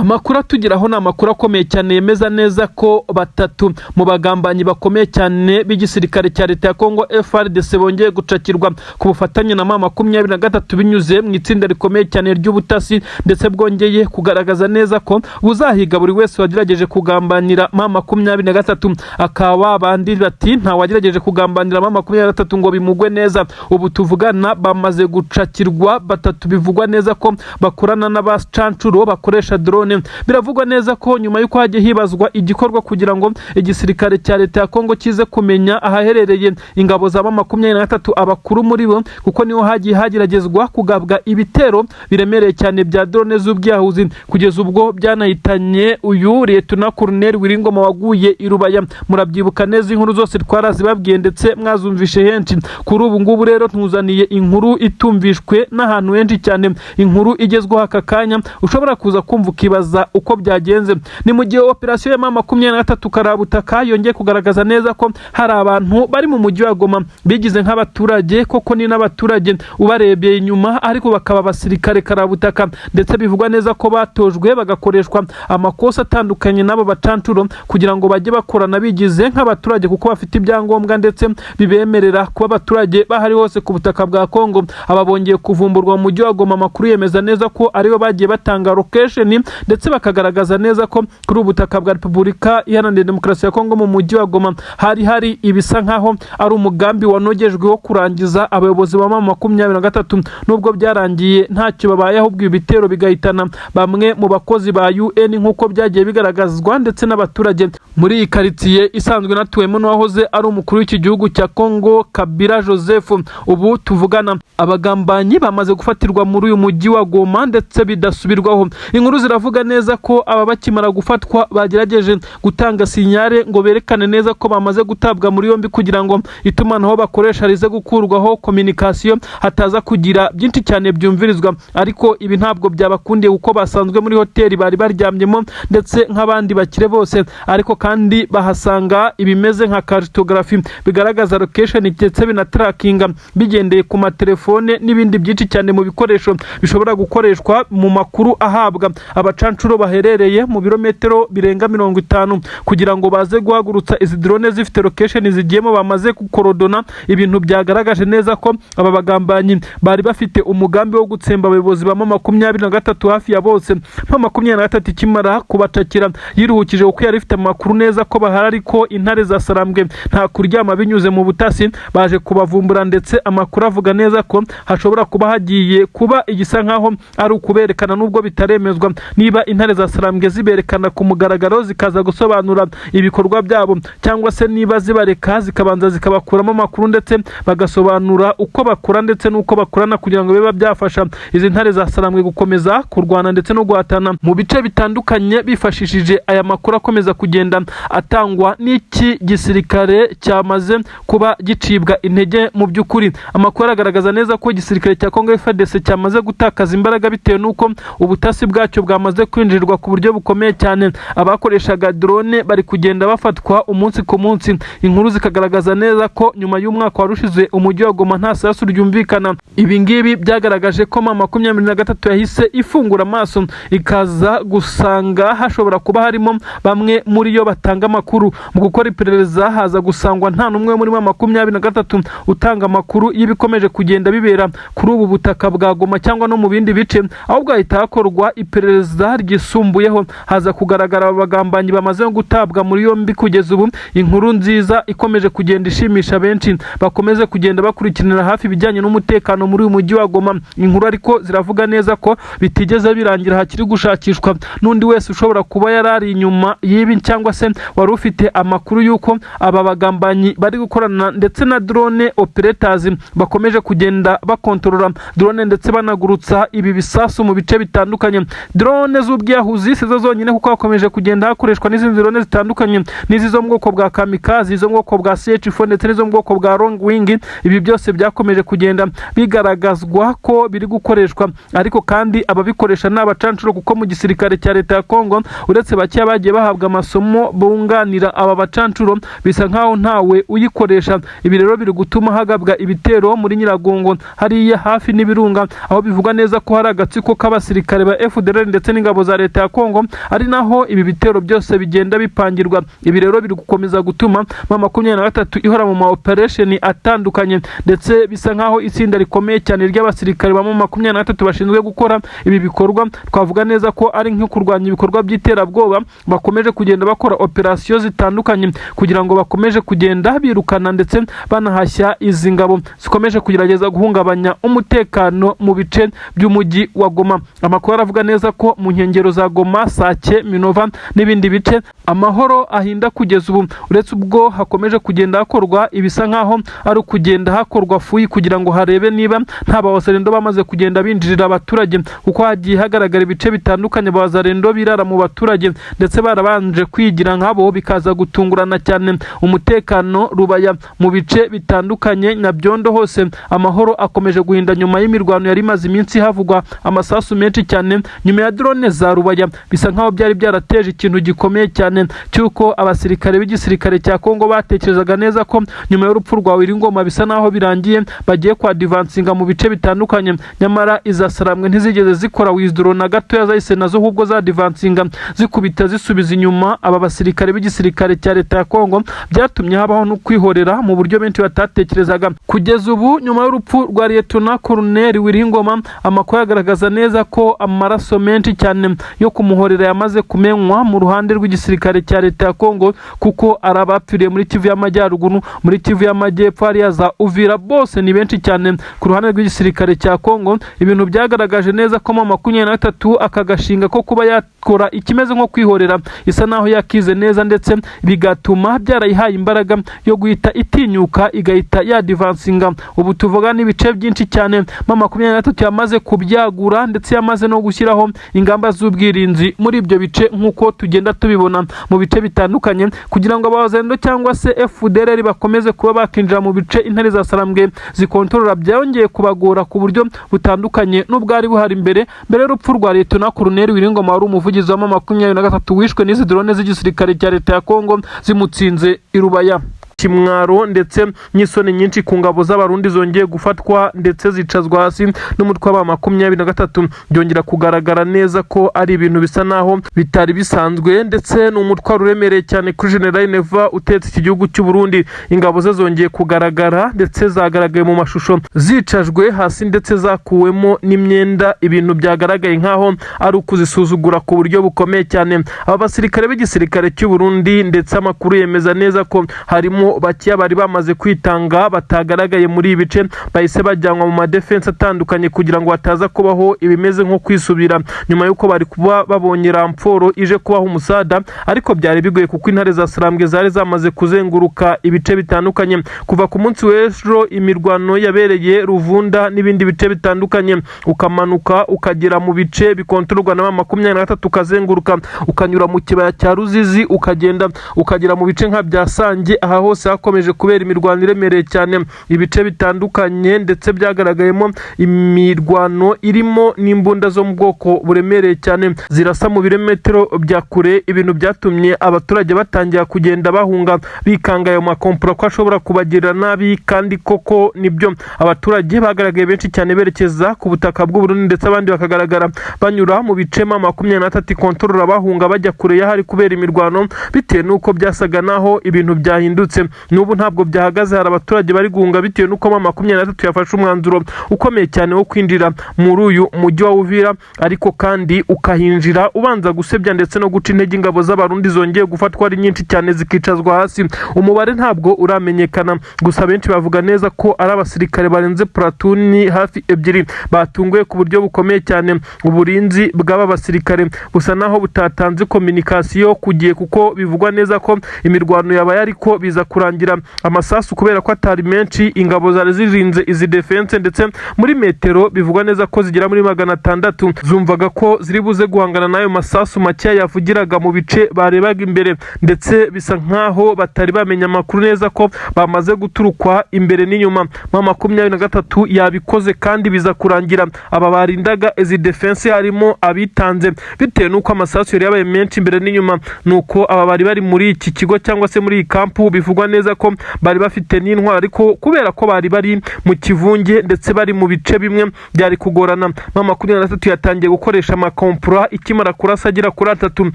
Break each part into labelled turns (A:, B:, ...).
A: Amakuru atugeraho ni amakuru akomeye cyane, yemeza neza ko batatu mu bagambanyi bakomeye cyane b'igisirikare cya leta ya Congo FARDC bongeye gucakirwa ku bufatanye na M23, binyuze mu itsinda rikomeye cyane ry'ubutasi, ndetse bwongeye kugaragaza neza ko buzahiga buri wese wagerageje kugambanira M23. Akaba bandi bati: "Nta wagerageje kugambanira M23 ngo bimugwe neza." Ubu tuvugana bamaze gucakirwa batatu, bivugwa neza ko bakorana n'abacancuro bakoresha drone. Biravugwa neza ko nyuma y'uko hagiye hibazwa igikorwa kugira ngo igisirikare cya leta ya Kongo kize kumenya ahaherereye ingabo za M23, abakuru muri bo, kuko niho hagiye hageragezwa kugabwa ibitero biremereye cyane bya drone z'ubwiyahuzi, kugeza ubwo byanahitanye uyu Liyetona Colonel Willy Ngoma waguye i Rubaya. Murabyibuka neza, inkuru zose twarazibabwiye ndetse mwazumvishe henshi. Kuri ubu ngubu rero ntuzaniye inkuru itumvishwe n'ahantu henshi cyane, inkuru igezweho aka kanya ushobora kuza kumva ukibaza uko byagenze. Ni mu gihe operasiyo ya M23 karabutaka yongeye kugaragaza neza ko hari abantu bari mu mujyi wa Goma bigize nk'abaturage, koko ni n'abaturage ubarebye inyuma, ariko bakaba abasirikare karabutaka, ndetse bivugwa neza ko batojwe bagakoreshwa amakosa atandukanye n'abo bacancuro kugira ngo bajye bakorana bigize nk'abaturage, kuko bafite ibyangombwa ndetse bibemerera kuba abaturage bahari hose ku butaka bwa Kongo. Aba bongeye kuvumburwa mu mujyi wa Goma. Amakuru yemeza neza ko aribo bagiye batanga location, ndetse bakagaragaza neza ko kuri ubu butaka bwa Repubulika Iharanira Demokarasi ya Kongo, mu mujyi wa Goma, hari hari ibisa nkaho ari umugambi wanogejwe wo kurangiza abayobozi ba M23, nubwo byarangiye ntacyo babaye, ahubwo ibi bitero bigahitana bamwe mu bakozi ba UN, nk'uko byagiye bigaragazwa ndetse n'abaturage muri iyi karitsiye isanzwe inatuwemo n'uwahoze ari umukuru w'iki gihugu cya Kongo, Kabila Joseph. Ubu tuvugana abagambanyi bamaze gufatirwa muri uyu mujyi wa Goma ndetse bidasubirwaho. Inkuru ziravuga neza ko aba bakimara gufatwa bagerageje gutanga signal ngo berekane neza ko bamaze gutabwa muri yombi, kugira ngo itumanaho bakoresha rize gukurwaho, communication, hataza kugira byinshi cyane byumvirizwa. Ariko ibi ntabwo byabakundiye, kuko basanzwe muri hoteli bari baryamyemo ndetse nk'abandi bakire bose, ariko kandi bahasanga ibimeze nka cartographie bigaragaza location, ndetse binatrackinga bigendeye ku matelefone n'ibindi byinshi cyane mu bikoresho bishobora gukoreshwa mu makuru ahabwa abacancuro baherereye mu birometero birenga 50, kugira ngo baze guhagurutsa izi drone zifite location zigiyemo bamaze gukorodona. Ibintu byagaragaje neza ko aba bagambanyi bari bafite umugambi wo gutsemba abayobozi ba M23 hafi ya bose. M23 ikimara kubacakira yiruhukije, kuko yari ifite amakuru neza ko bahari, ariko intare za Sarambwe nta kuryama, binyuze mu butasi baje kubavumbura, ndetse amakuru avuga neza ko hashobora kuba hagiye kuba igisa nkaho ari ukuberekana, nubwo bitaremezwa niba intare za Sarambwe ziberekana ku mugaragaro zikaza gusobanura ibikorwa byabo, cyangwa se niba zibareka zikabanza zikabakuramo amakuru, ndetse bagasobanura uko bakora ndetse n'uko bakorana, kugira ngo bibe byafasha izi ntare za Sarambwe gukomeza kurwana ndetse no guhatana mu bice bitandukanye, bifashishije aya makuru akomeza kugenda atangwa n'iki gisirikare cyamaze kuba gicibwa intege. Mu by'ukuri amakuru aragaragaza neza ko igisirikare cya Congo FARDC cyamaze gutakaza imbaraga, bitewe n'uko ubutasi bwacyo bwamaze kwinjirirwa ku buryo bukomeye cyane. Abakoreshaga drone bari kugenda bafatwa umunsi ku munsi. Inkuru zikagaragaza neza ko nyuma y'umwaka warushize umujyi wa Goma nta sasu ryumvikana. Ibi ngibi byagaragaje ko M23 yahise ifungura amaso, ikaza gusanga hashobora kuba harimo bamwe muri yo batanga amakuru. Mu gukora iperereza haza gusangwa nta n'umwe muri M23 utanga amakuru y'ibikomeje kugenda bibera kuri ubu butaka bwa Goma cyangwa no mu bindi bice, ahubwo hahita hakorwa iperereza ryisumbuyeho, haza kugaragara aba bagambanyi bamaze gutabwa muri yombi. Kugeza ubu inkuru nziza ikomeje kugenda ishimisha benshi bakomeze kugenda bakurikiranira hafi ibijyanye n'umutekano muri uyu mujyi wa Goma. Inkuru ariko ziravuga neza ko bitigeze birangira, hakiri gushakishwa n'undi wese ushobora kuba yari ari inyuma y'ibi, cyangwa se wari ufite amakuru y'uko aba bagambanyi bari gukorana ndetse na drone operators bakomeje kugenda bakontorora drone ndetse banagurutsa ibi bisasu mu bice bitandukanye. Drone z'ubwiyahuzi si zo zonyine, kuko hakomeje kugenda hakoreshwa n'izindi drone zitandukanye, n'izi zo mu bwoko bwa kamikazi, izo mu bwoko bwa CH4 ndetse n'izo mu bwoko bwa long wing. Ibi byose byakomeje kugenda bigaragazwa ko biri gukoreshwa, ariko kandi ababikoresha ni abacancuro, kuko mu gisirikare cya leta ya Kongo, uretse bakeya bagiye bahabwa amasomo bunganira aba bacancuro, bisa nkaho ntawe uyikoresha. Ibi rero biri gutuma hagabwa ibitero muri Nyiragongo, hariya hafi n'ibirunga, aho bivugwa neza ko hari agatsiko k'abasirikare ba FDLR ndetse n'ingabo. n'ingabo za leta ya Kongo, ari naho ibi bitero byose bigenda bipangirwa. Ibi rero biri gukomeza gutuma M23 ihora mu ma operation atandukanye, ndetse bisa nkaho itsinda rikomeye cyane ry'abasirikare ba M23 bashinzwe gukora ibi bikorwa, twavuga neza ko ari nko kurwanya ibikorwa by'iterabwoba, bakomeje kugenda bakora operasiyo zitandukanye kugira ngo bakomeje kugenda birukana ndetse banahashya izi ngabo zikomeje kugerageza guhungabanya umutekano mu bice by'umujyi wa Goma. Amakuru aravuga neza ko mu nkengero za Goma, Sake, Minova n'ibindi bice amahoro ahinda kugeza ubu, uretse ubwo hakomeje kugenda hakorwa ibisa nkaho ari ukugenda hakorwa fouille kugira ngo harebe niba nta bawazalendo bamaze kugenda binjirira abaturage, kuko hagiye hagaragara ibice bitandukanye abawazalendo birara mu baturage ndetse barabanje kwigira nkabo, bikaza gutungurana cyane. Umutekano Rubaya, mu bice bitandukanye, Nyabyondo hose amahoro akomeje guhinda nyuma y'imirwano yari imaze iminsi havugwa amasasu menshi cyane nyuma ya drone za Rubaya. Bisa nkaho byari byarateje ikintu gikomeye cyane cy'uko abasirikare b'igisirikare cya Kongo batekerezaga neza ko nyuma y'urupfu rwa Willy bisa naho birangiye, bagiye kwadvancinga mu bice bitandukanye. Nyamara iza Sarambwe ntizigeze zikora withdraw na gatoya, zahise nazo ahubwo zadvancinga, zikubita, zisubiza inyuma aba basirikare b'igisirikare cya leta ya Kongo. Byatumye habaho no kwihorera mu buryo benshi batatekerezaga. Kugeza ubu, nyuma y'urupfu rwa Liyetona Koloneli Willy Ngoma, amakuru agaragaza neza ko amaraso menshi cyane yo kumuhorera yamaze kumenywa mu ruhande rw'igisirikare cya leta ya Kongo, kuko ari abapfiriye muri Kivu y'Amajyaruguru, muri Kivu y'Amajyepfo, hariya za Uvira, bose ni benshi cyane ku ruhande rw'igisirikare cya Kongo. Ibintu byagaragaje neza ko M23 aka gashinga ko kuba yakora ikimeze nko kwihorera isa naho yakize neza, ndetse bigatuma byarayihaye imbaraga yo guhita itinyuka igahita yadvancinga. Ubu tuvuga n'ibice byinshi cyane M23 yamaze kubyagura, ndetse yamaze no gushyiraho ingamba z'ubwirinzi muri ibyo bice, nk'uko tugenda tubibona mu bice bitandukanye, kugira ngo abazalendo cyangwa se FDLR bakomeze kuba bakinjira mu bice intare za Sarambwe zikontorora. Byongeye kubagora ku buryo butandukanye n'ubwari buhari mbere y'urupfu rwa Liyetona Koloneli Willy Ngoma, wari umuvugizi wa M23, wishwe n'izi drone z'igisirikare cya leta ya Kongo zimutsinze i Rubaya. Kimwaro ndetse n'isoni nyinshi ku ngabo z'Abarundi zongeye gufatwa ndetse zicazwa hasi n'umutwe wa 23. Byongera kugaragara neza ko ari ibintu bisa naho bitari bisanzwe, ndetse ni umutwaro uremereye cyane kuri General Neva utetse iki gihugu cy'u Burundi. Ingabo ze zongeye kugaragara, ndetse zagaragaye mu mashusho zicajwe hasi ndetse zakuwemo n'imyenda, ibintu byagaragaye nkaho ari ukuzisuzugura ku buryo bukomeye cyane aba basirikare b'igisirikare cy'u Burundi. Ndetse amakuru yemeza neza ko harimo bakeya bari bamaze kwitanga batagaragaye muri ibi bice, bahise bajyanwa mu madefense atandukanye kugira ngo hataza kubaho ibimeze nko kwisubira nyuma y'uko bari kuba babonye renfort ije kubaha umusada. Ariko byari bigoye kuko intare za Sarambwe zari zamaze kuzenguruka ibice bitandukanye kuva ku munsi w'ejo. Imirwano yabereye Ruvunda n'ibindi bice bitandukanye, ukamanuka ukagera mu bice bikontororwa na 23, ukazenguruka ukanyura mu kibaya cya Ruzizi, ukagenda ukagera mu bice nka bya Sange. Aha hose hakomeje kubera imirwano iremereye cyane, ibice bitandukanye, ndetse byagaragayemo imirwano irimo n'imbunda zo mu bwoko buremereye cyane zirasa mu birometero bya kure, ibintu byatumye abaturage batangira kugenda bahunga bikanga ayo makompura ko ashobora kubagirira nabi. Kandi koko nibyo, abaturage bagaragaye benshi cyane berekeza ku butaka bw'u Burundi, ndetse abandi bakagaragara banyura mu bice M23 ikontorora, bahunga bajya kure y'ahari kubera imirwano, bitewe n'uko byasaga naho ibintu byahindutse. N'ubu ntabwo byahagaze, hari abaturage bari guhunga bitewe n'uko M23 yafashe umwanzuro ukomeye cyane wo kwinjira muri uyu mujyi wa Uvira, ariko kandi ukahinjira ubanza gusebya ndetse no guca intege ingabo z'Abarundi zongeye gufatwa ari nyinshi cyane, zikicazwa hasi. Umubare ntabwo uramenyekana, gusa benshi bavuga neza ko ari abasirikare barenze platoon hafi ebyiri batunguye ku buryo bukomeye cyane. Uburinzi bw'aba basirikare busa naho butatanze communication ku gihe, kuko bivugwa neza ko imirwano yabaye ariko biza kurangira amasasu, kubera ko atari menshi, ingabo zari zirinze izi defense ndetse muri metero bivugwa neza ko zigera muri 600, zumvaga ko ziri buze guhangana n'ayo masasu makeya yavugiraga mu bice barebaga imbere, ndetse bisa nkaho batari bamenya amakuru neza ko bamaze guturukwa imbere n'inyuma. M23 yabikoze kandi biza kurangira aba barindaga izi defense harimo abitanze, bitewe n'uko amasasu yari yabaye menshi imbere n'inyuma. Nuko aba bari bari muri iki kigo cyangwa se muri iyi kampu bivugwa neza ko bari bafite n'intwaro, ariko kubera ko bari bari mu kivunge ndetse bari mu bice bimwe byari kugorana. M23 yatangiye gukoresha amakompura, ikimara kurasa agera kuri atatu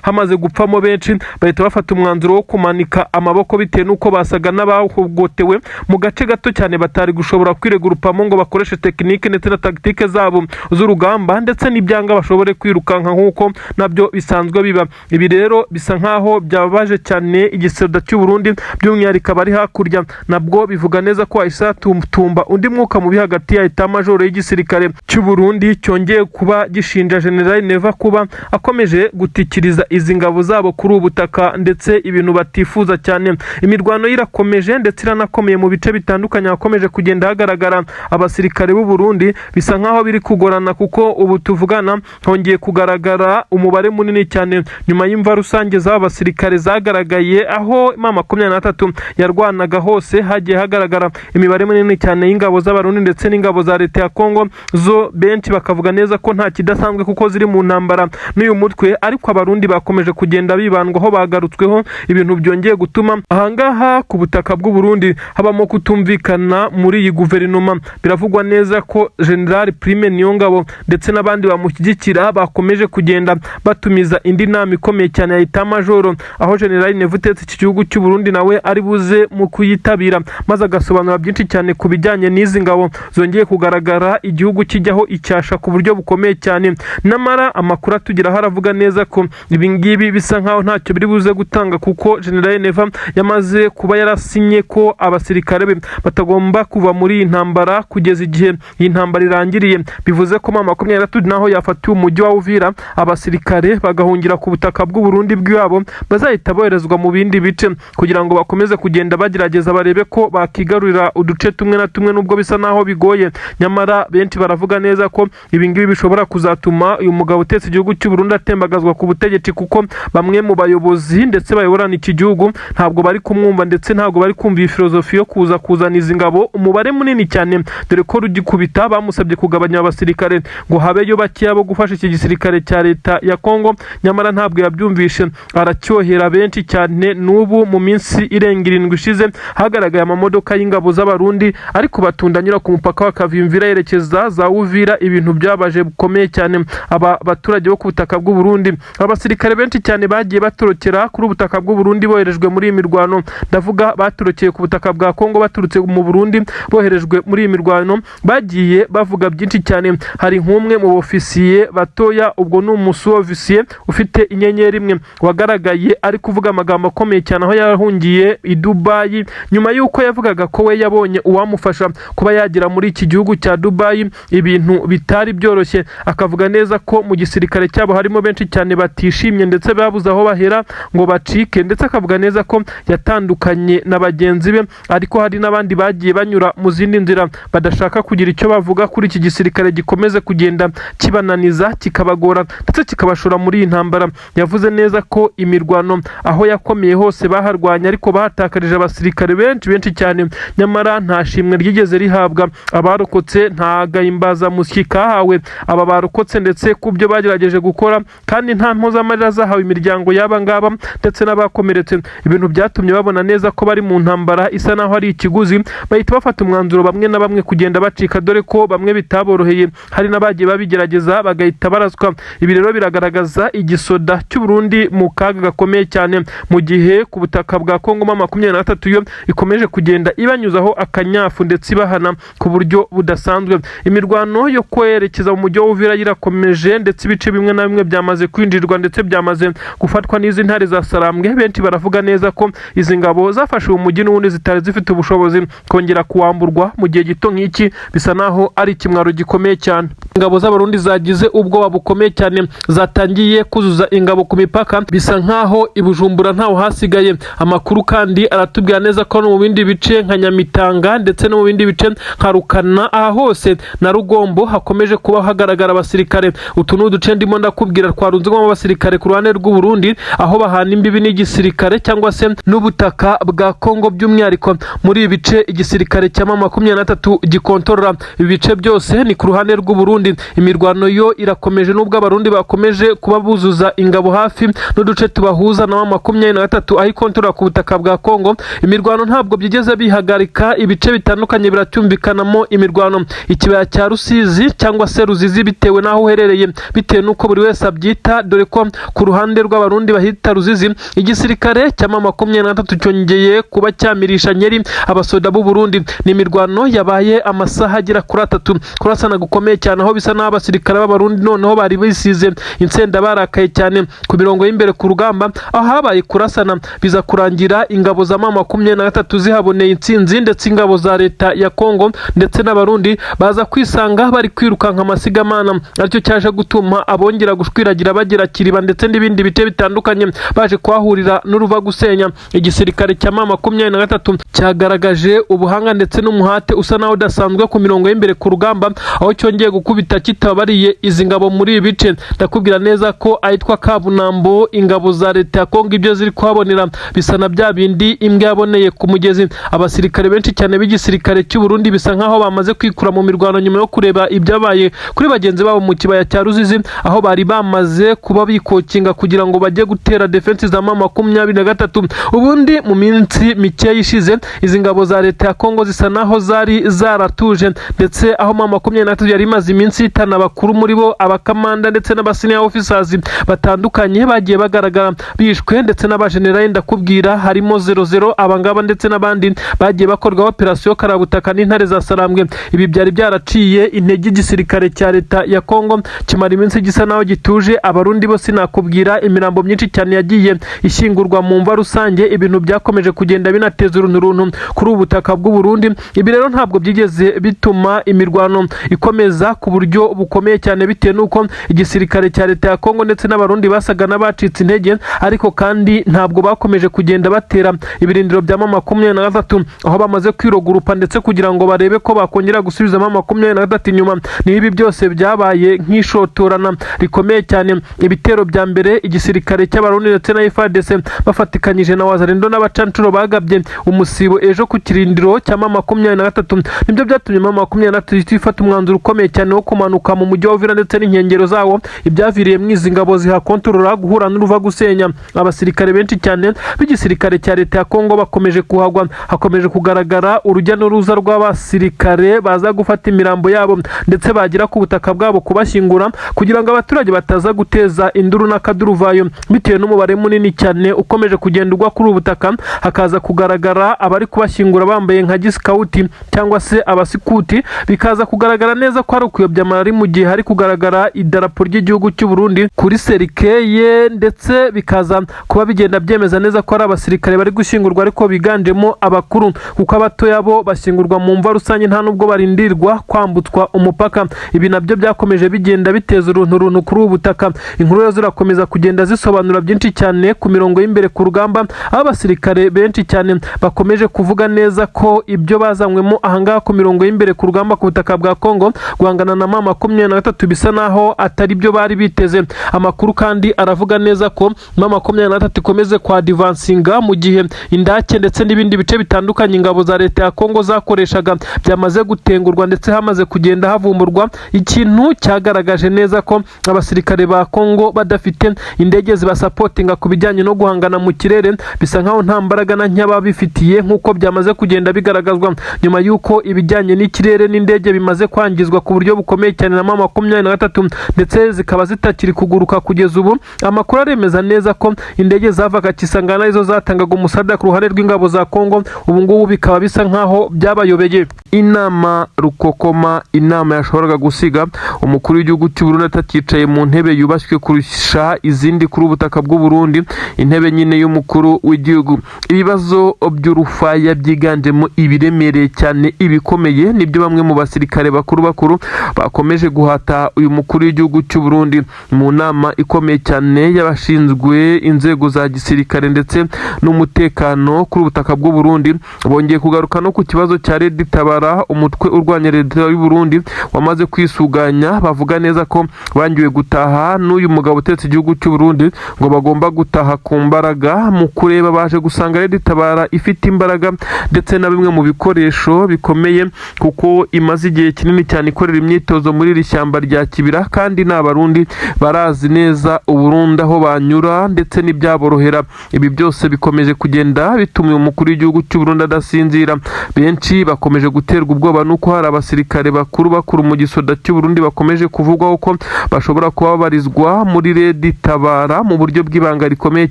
A: hamaze gupfamo benshi, bahita bafata umwanzuro wo kumanika amaboko bitewe n'uko basaga n'abahogotewe mu gace gato cyane batari gushobora kwiregurupamo ngo bakoreshe tekinike ndetse na tactique zabo z'urugamba, ndetse n'ibyanga bashobore kwirukanka nk'uko nabyo bisanzwe biba. Ibi rero bisa nkaho byababaje cyane igisoda cy'u Burundi, by'umwihariko abari hakurya. Nabwo bivuga neza ko hahise hatumba undi mwuka mubi hagati ya état-major y'igisirikare cy'u Burundi, cyongeye kuba gishinja General Neva kuba akomeje gutikiriza izi ngabo zabo kuri ubu butaka, ndetse ibintu batifuza cyane. Imirwano irakomeje ndetse iranakomeye mu bice bitandukanye, hakomeje kugenda hagaragara abasirikare b'u Burundi. Bisa nkaho biri kugorana kuko ubu tuvugana hongeye kugaragara umubare munini cyane nyuma y'imva rusange z'aba basirikare zagaragaye aho M23 yarwanaga hose. Hagiye hagaragara imibare minini cyane y'ingabo z'Abarundi ndetse n'ingabo za leta ya Kongo zo, benshi bakavuga neza ko nta kidasanzwe kuko ziri mu ntambara n'uyu mutwe, ariko Abarundi bakomeje kugenda bibandwaho, bagarutsweho, ibintu byongeye gutuma ahangaha ku butaka bw'u Burundi habamo kutumvikana muri iyi guverinoma. Biravugwa neza ko General Prime Niyongabo ndetse n'abandi bamushyigikira bakomeje kugenda batumiza indi nama ikomeye cyane ya état-major, aho General Neva utetse iki gihugu cy'u Burundi nawe ari buze mu kuyitabira, maze agasobanura byinshi cyane ku bijyanye n'izi ngabo zongeye kugaragara igihugu kijyaho icyasha ku buryo bukomeye cyane. Namara amakuru atugeraho aravuga neza ko ibi ngibi bisa nkaho ntacyo biri buze gutanga, kuko General Neva yamaze kuba yarasinye ko abasirikare be batagomba kuva muri iyi ntambara kugeza igihe iyi ntambara irangiriye. Bivuze ko M23 naho yafatiwe umujyi wa Uvira, abasirikare bagahungira ku butaka bw'u Burundi bw'iwabo, bazahita boherezwa mu bindi bice kugira ngo bakomeze kugenda bagerageza barebe ko bakigarurira uduce tumwe na tumwe, nubwo bisa naho bigoye. Nyamara benshi baravuga neza ko ibi ngibi bishobora kuzatuma uyu mugabo utetse igihugu cy'u Burundi atembagazwa ku butegetsi, kuko bamwe mu bayobozi ndetse bayoborana iki gihugu ntabwo bari kumwumva, ndetse ntabwo bari kumva iyi filozofi yo kuza kuzana izi ngabo umubare munini cyane, dore ko rugikubita bamusabye kugabanya abasirikare ngo habeyo bakeya bo gufasha iki gisirikare cya leta ya Kongo. Nyamara ntabwo yabyumvishe, aracyohera benshi cyane. N'ubu mu minsi irenga 7 ishize hagaragaye amamodoka y'ingabo z'Abarundi ariko batunda anyura ku mupaka wa Kavimvira yerekeza za Uvira, ibintu byabaje bikomeye cyane aba baturage bo ku butaka bw'u Burundi. Abasirikare benshi cyane bagiye batorokera kuri ubutaka bw'u Burundi boherejwe muri iyi mirwano, ndavuga batorokeye ku butaka bwa Kongo baturutse mu Burundi boherejwe muri iyi mirwano, bagiye bavuga byinshi cyane. Hari nk'umwe mu bofisiye batoya, ubwo ni umusu-ofisiye ufite inyenyeri imwe, wagaragaye ari kuvuga amagambo akomeye cyane aho yahungiye i Dubayi, nyuma y'uko yavugaga ko we yabonye uwamufasha kuba yagera muri iki gihugu cya Dubayi, ibintu bitari byoroshye. Akavuga neza ko mu gisirikare cyabo harimo benshi cyane batishimye ndetse babuze aho bahera ngo bacike, ndetse akavuga neza ko yatandukanye na bagenzi be, ariko hari n'abandi bagiye banyura mu zindi nzira badashaka kugira icyo bavuga kuri iki gisirikare gikomeze kugenda kibananiza, kikabagora ndetse kikabashora muri iyi ntambara. Yavuze neza ko imirwano aho yakomeye hose baharwanye, ariko bahatakarije abasirikare benshi benshi cyane, nyamara nta shimwe ryigeze rihabwa abarokotse, nta gahimbazamusyi kahawe aba barokotse ndetse ku byo bagerageje gukora, kandi nta mpozamarira zahawe imiryango y'aba ngaba ndetse n'abakomeretse. Ibintu byatumye babona neza ko bari mu ntambara isa naho ari ikiguzi, bahita bafata umwanzuro bamwe na bamwe kugenda bacika, dore ko bamwe bitaboroheye, hari n'abagiye babigerageza bagahita baraswa. Ibi rero biragaragaza igisoda cy'u Burundi mu kaga gakomeye cyane, mu gihe ku butaka bwa Kongo M23 yo ikomeje kugenda ibanyuzaho akanyafu ndetse ibahana ku buryo budasanzwe. Imirwano yo kwerekeza mu mujyi wa Uvira irakomeje, ndetse ibice bimwe na bimwe byamaze kwinjirwa ndetse byamaze gufatwa n'izi ntare za Sarambwe. Benshi baravuga neza ko izi ngabo zafashe uwo mujyi n'ubundi zitari zifite ubushobozi kongera kuwamburwa mu gihe gito nk'iki, bisa naho ari ikimwaro gikomeye cyane. Ingabo z'Abarundi zagize ubwoba bukomeye cyane, zatangiye kuzuza ingabo ku mipaka, bisa nkaho i Bujumbura ntaho hasigaye. Amakuru kandi aratubwira neza ko no mu bindi bice nka Nyamitanga ndetse no mu bindi bice nka Rukana, aha hose na Rugombo hakomeje kuba hagaragara abasirikare. Utu ni uduce ndimo ndakubwira twarunzwemo abasirikare ku ruhande rw'u Burundi, aho bahana imbibi n'igisirikare cyangwa se n'ubutaka bwa Kongo. By'umwihariko muri ibi bice igisirikare cya M23 gikontorora, ibi bice byose ni ku ruhande rw'u Burundi. Imirwano yo irakomeje nubwo Abarundi bakomeje kuba buzuza ingabo hafi n'uduce tubahuza na M23 aho ikontorora ku butaka bwa bwa Kongo. Imirwano ntabwo byigeze bihagarika, ibice bitandukanye biracyumvikanamo imirwano. Ikibaya cya Rusizi cyangwa se Ruzizi, bitewe n'aho uherereye, bitewe n'uko buri wese abyita, dore ko ku ruhande rw'Abarundi bahita Ruzizi. Igisirikare cya M23 cyongeye kuba cyamirisha nyeri abasoda b'u Burundi. Ni imirwano yabaye amasaha agera kuri 3, kurasana gukomeye cyane, aho bisa n'aho abasirikare b'Abarundi noneho bari bisize insenda, barakaye cyane ku mirongo y'imbere ku rugamba, aho habaye kurasana biza kurangira ingabo za M23 zihaboneye intsinzi, ndetse ingabo za leta ya Kongo ndetse n'Abarundi baza kwisanga bari kwirukanka amasigamana, aricyo cyaje gutuma abongera gushwiragira bagera Kiriba ndetse n'ibindi bice bitandukanye, baje kuhahurira n'uruva gusenya. Igisirikare cya M23 cyagaragaje ubuhanga ndetse n'umuhate usa naho udasanzwe ku mirongo y'imbere ku rugamba, aho cyongeye gukubita kitabariye izi ngabo muri ibi bice. Ndakubwira neza ko ahitwa Kabunambo, ingabo za leta ya Kongo ibyo ziri kuhabonera bisa na bya bindi imbwa yaboneye ku mugezi. Abasirikare benshi cyane b'igisirikare cy'u Burundi bisa nkaho bamaze kwikura mu mirwano nyuma yo kureba ibyabaye kuri bagenzi babo mu kibaya cya Ruzizi, aho bari bamaze kuba bikokinga kugira ngo bajye gutera defense za M23. Ubundi mu minsi mike ishize izi ngabo za leta ya Kongo zisa naho zari zaratuje, ndetse aho M23 yari imaze iminsi itana abakuru muri bo, abakamanda ndetse n'aba senior officers batandukanye bagiye bagaragara bishwe, ndetse n'abajenerali, ndakubwira harimo 00 abangaba ndetse n'abandi bagiye bakorwa operasiyo karabutaka n'intare za Sarambwe. Ibi byari byaraciye intege igisirikare cya leta ya Kongo, kimara iminsi gisa naho gituje. Abarundi bo sinakubwira imirambo myinshi cyane yagiye ishyingurwa mu mva rusange, ibintu byakomeje kugenda binateza urunturuntu kuri ubu butaka bw'u Burundi. Ibi rero ntabwo byigeze bituma imirwano ikomeza ku buryo bukomeye cyane, bitewe n'uko igisirikare cya leta ya Kongo ndetse n'Abarundi basaga n'abacitse intege, ariko kandi ntabwo bakomeje kugenda batera ibirindiro bya M23, aho bamaze kwirogurupa ndetse kugira ngo barebe ko bakongera gusubiza M23 inyuma. Ni ibi byose byabaye nk'ishotorana rikomeye cyane. Ibitero bya mbere igisirikare cy'Abarundi ndetse na FARDC bafatikanyije na Wazalendo n'abacancuro bagabye umusibo ejo ku kirindiro cya M23, nibyo byatumye M23 ifata umwanzuro ukomeye cyane wo kumanuka mu mujyi wa Uvira ndetse n'inkengero zawo, ibyaviriyemo izi ngabo zihakontorora guhura n'uruva gusenya. Abasirikare benshi cyane b'igisirikare cya leta ya Kongo bakomeje kuhagwa, hakomeje kugaragara urujya n'uruza rw'abasirikare baza gufata imirambo yabo ndetse bagera ku butaka bwabo kubashyingura, kugira ngo abaturage bataza guteza induru n'akaduruvayo, bitewe n'umubare munini cyane ukomeje kugenda ugwa kuri ubu butaka. Hakaza kugaragara abari kubashyingura bambaye nka gisikawuti cyangwa se abasikuti, bikaza kugaragara neza ko ari ukuyobya amarari mu gihe hari kugaragara idarapo ry'igihugu cy'u Burundi kuri cercueil, ndetse bikaza kuba bigenda byemeza neza ko ari abasirikare bari gushyingurwa, ariko biganjemo abakuru, kuko abatoya bo bashyingurwa mu mva rusange, nta nubwo barindirwa kwambutswa umupaka. Ibi nabyo byakomeje bigenda biteza urunturuntu kuri ubu butaka. Inkuru rero zirakomeza kugenda zisobanura byinshi cyane ku mirongo y'imbere ku rugamba, aho abasirikare benshi cyane bakomeje kuvuga neza ko ibyo bazanywemo ahangaha ku mirongo y'imbere ku rugamba ku butaka bwa Kongo, guhangana na M23, bisa naho atari byo bari biteze. Amakuru kandi aravuga neza ko M23 ikomeze kwa advancinga, mu gihe indake ndetse n'ibindi bice bitandukanye ingabo za leta ya Kongo zakoreshaga byamaze gutengurwa, ndetse hamaze kugenda havumburwa ikintu cyagaragaje neza ko abasirikare ba Kongo badafite indege zibasapotinga ku bijyanye no guhangana mu kirere, bisa nkaho nta mbaraga na nke babifitiye, nk'uko byamaze kugenda bigaragazwa nyuma y'uko ibijyanye n'ikirere n'indege bimaze kwangizwa ku buryo bukomeye cyane na M23, ndetse zikaba zitakiri kuguruka kugeza ubu. Amakuru aremeza neza ko indege zavaga Kisangani arizo zatangaga umusada ku ruhande rw'ingabo za Kongo, ubu ngubu bikaba bisa nkaho byabayobeye. Inama rukokoma, inama yashoboraga gusiga umukuru w'igihugu cy'u Burundi atakicaye mu ntebe yubashywe kurusha izindi kuri ubutaka bw'u Burundi, intebe nyine y'umukuru w'igihugu. Ibibazo by'urufaya byiganjemo ibiremereye cyane, ibikomeye, nibyo bamwe mu basirikare bakuru bakuru bakomeje guhata uyu mukuru w'igihugu cy'u Burundi mu nama ikomeye cyane y'abashinzwe inzego za gisirikare ndetse n'umutekano kuri ubutaka bw'u Burundi. Bongeye kugaruka no ku kibazo cya Red Tabara, umutwe urwanya leta y'u Burundi wamaze kwisuganya. Bavuga neza ko bangiwe gutaha n'uyu mugabo utetse igihugu cy'u Burundi, ngo bagomba gutaha ku mbaraga. Mu kureba baje gusanga Red Tabara ifite imbaraga ndetse na bimwe mu bikoresho bikomeye, kuko imaze igihe kinini cyane ikorera imyitozo muri iri shyamba rya Kibira, kandi ni Abarundi barazi neza Uburundi aho banyura ndetse n'ibyaborohera. Ibi byose bikomeje kugenda kugenda bituma uyu mukuru w'igihugu cy'u Burundi adasinzira. Benshi bakomeje guterwa ubwoba nuko hari abasirikare bakuru bakuru mu gisoda cy'u Burundi bakomeje kuvugwaho ko bashobora kuba babarizwa muri Red Tabara mu buryo bw'ibanga rikomeye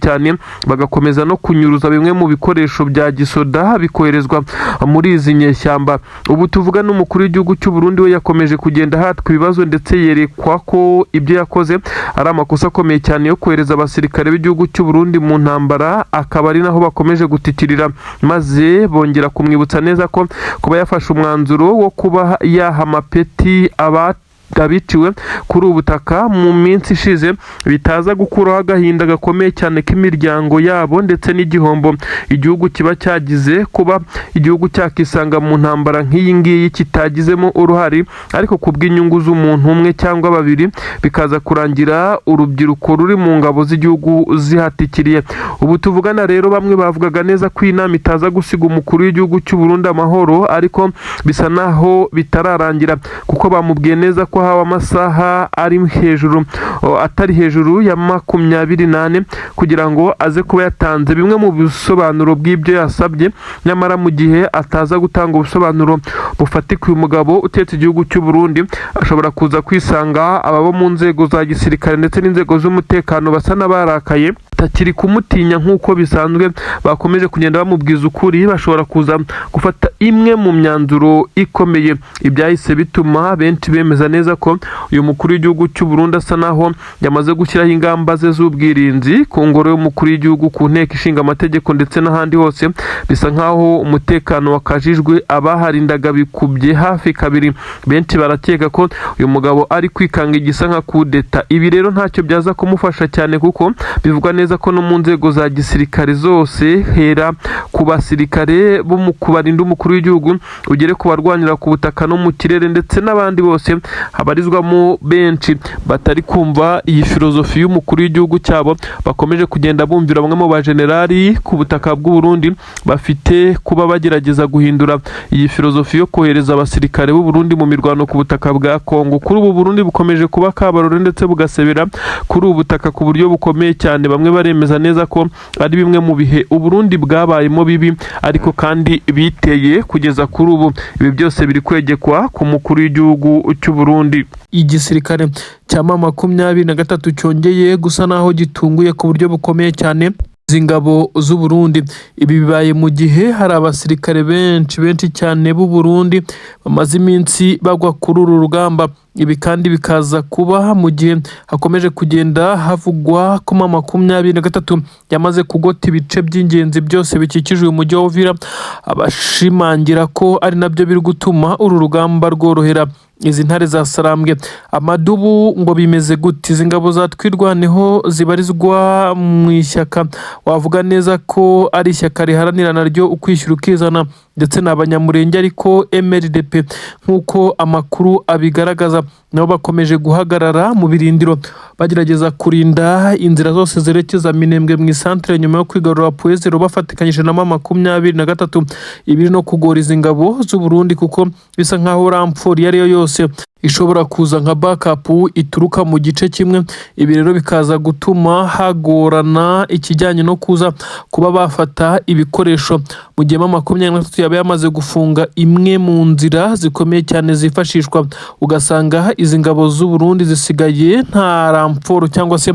A: cyane, bagakomeza no kunyuruza bimwe mu bikoresho bya gisoda bikoherezwa muri izi nyeshyamba. Ubu tuvuga n'umukuru w'igihugu cy'u Burundi we yakomeje kugenda ahatwa ibibazo, ndetse yerekwa ko ibyo yakoze ari amakosa akomeye cyane yo kohereza abasirikare b'igihugu cy'u Burundi mu ntambara, akaba ari naho bakomeje gutikirira, maze bongera kumwibutsa neza ko kuba yafashe umwanzuro wo kuba yaha amapeti abiciwe kuri ubu butaka mu minsi ishize bitaza gukuraho agahinda gakomeye cyane k'imiryango yabo, ndetse n'igihombo igihugu kiba cyagize kuba igihugu cyakisanga mu ntambara nk'iyi ngiyi kitagizemo uruhare, ariko ku bw'inyungu z'umuntu umwe cyangwa babiri bikaza kurangira urubyiruko ruri mu ngabo z'igihugu zihatikiriye. Ubu tuvugana rero, bamwe bavugaga neza ko iyi nama itaza gusiga umukuru w'igihugu cy'u Burundi amahoro, ariko bisa naho bitararangira, kuko bamubwiye neza ko hawe amasaha ari hejuru atari hejuru ya 24 kugira ngo aze kuba yatanze bimwe mu bisobanuro bw'ibyo yasabye. Nyamara mu gihe ataza gutanga ubusobanuro bufatika, uyu mugabo utetse igihugu cy'u Burundi ashobora kuza kwisanga ababo mu nzego za gisirikare ndetse n'inzego z'umutekano basa n'abarakaye, batakiri kumutinya nk'uko bisanzwe, bakomeje kugenda bamubwiza ukuri, bashobora kuza gufata imwe mu myanzuro ikomeye. Ibyahise bituma benshi bemeza neza ko uyu mukuru w'igihugu cy'u Burundi asa naho yamaze gushyiraho ingamba ze z'ubwirinzi ku ngoro y'umukuru w'igihugu, ku nteko ishinga amategeko ndetse n'ahandi hose. Bisa nkaho umutekano wakajijwe, abaharindaga bikubye hafi kabiri. Benshi barakeka ko uyu mugabo ari kwikanga igisa nka kudeta. Ibi rero ntacyo byaza kumufasha cyane, kuko bivugwa neza ko no mu nzego za gisirikare zose, hera ku basirikare bo mu kubarinda umukuru w'igihugu, ugere ku barwanira ku butaka no mu kirere, ndetse n'abandi bose habarizwamo benshi batari kumva iyi filozofi y'umukuru w'igihugu cyabo, bakomeje kugenda bumvira bamwe mu bajenerali ku butaka bw'u Burundi bafite kuba bagerageza guhindura iyi filozofi yo kohereza abasirikare b'u Burundi mu mirwano ku butaka bwa Kongo. Kuri ubu Burundi bukomeje kuba kabarore ndetse bugasebera kuri ubu butaka ku buryo bukomeye cyane. Bamwe baremeza neza ko ari bimwe mu bihe u Burundi bwabayemo bibi, ariko kandi biteye kugeza kuri ubu. Ibi byose biri kwegekwa ku mukuru w'igihugu cy'u Burundi.
B: Igisirikare cya M23 cyongeye gusa naho gitunguye ku buryo bukomeye cyane izi ngabo z'u Burundi. Ibi bibaye mu gihe hari abasirikare benshi benshi cyane b'u Burundi bamaze iminsi bagwa kuri uru rugamba. Ibi kandi bikaza kuba mu gihe hakomeje kugenda havugwa ko M23 yamaze kugota ibice by'ingenzi byose bikikije uyu mujyi wa Uvira, abashimangira ko ari nabyo biri gutuma uru rugamba rworohera izi ntare za Sarambwe. Amadubu ngo bimeze gute? Izi ngabo za Twirwaneho zibarizwa mu ishyaka wavuga neza ko ari ishyaka riharanira naryo ukwishyura ukizana, ndetse ni Abanyamurenge, ariko MRDP nk'uko amakuru abigaragaza, nabo bakomeje guhagarara mu birindiro bagerageza kurinda inzira zose zerekeza Minembwe mu isantere, nyuma yo kwigarura Point Zéro bafatikanyije na M23. Ibiri no kugora izi ngabo z'u Burundi, kuko bisa nkaho renfort iyo ariyo yose ishobora kuza nka backup ituruka mu gice kimwe. Ibi rero bikaza gutuma hagorana ikijyanye no kuza kuba bafata ibikoresho, mu gihe M23 yaba yamaze gufunga imwe mu nzira zikomeye cyane zifashishwa, ugasanga izi ngabo z'u Burundi zisigaye nta renfort cyangwa se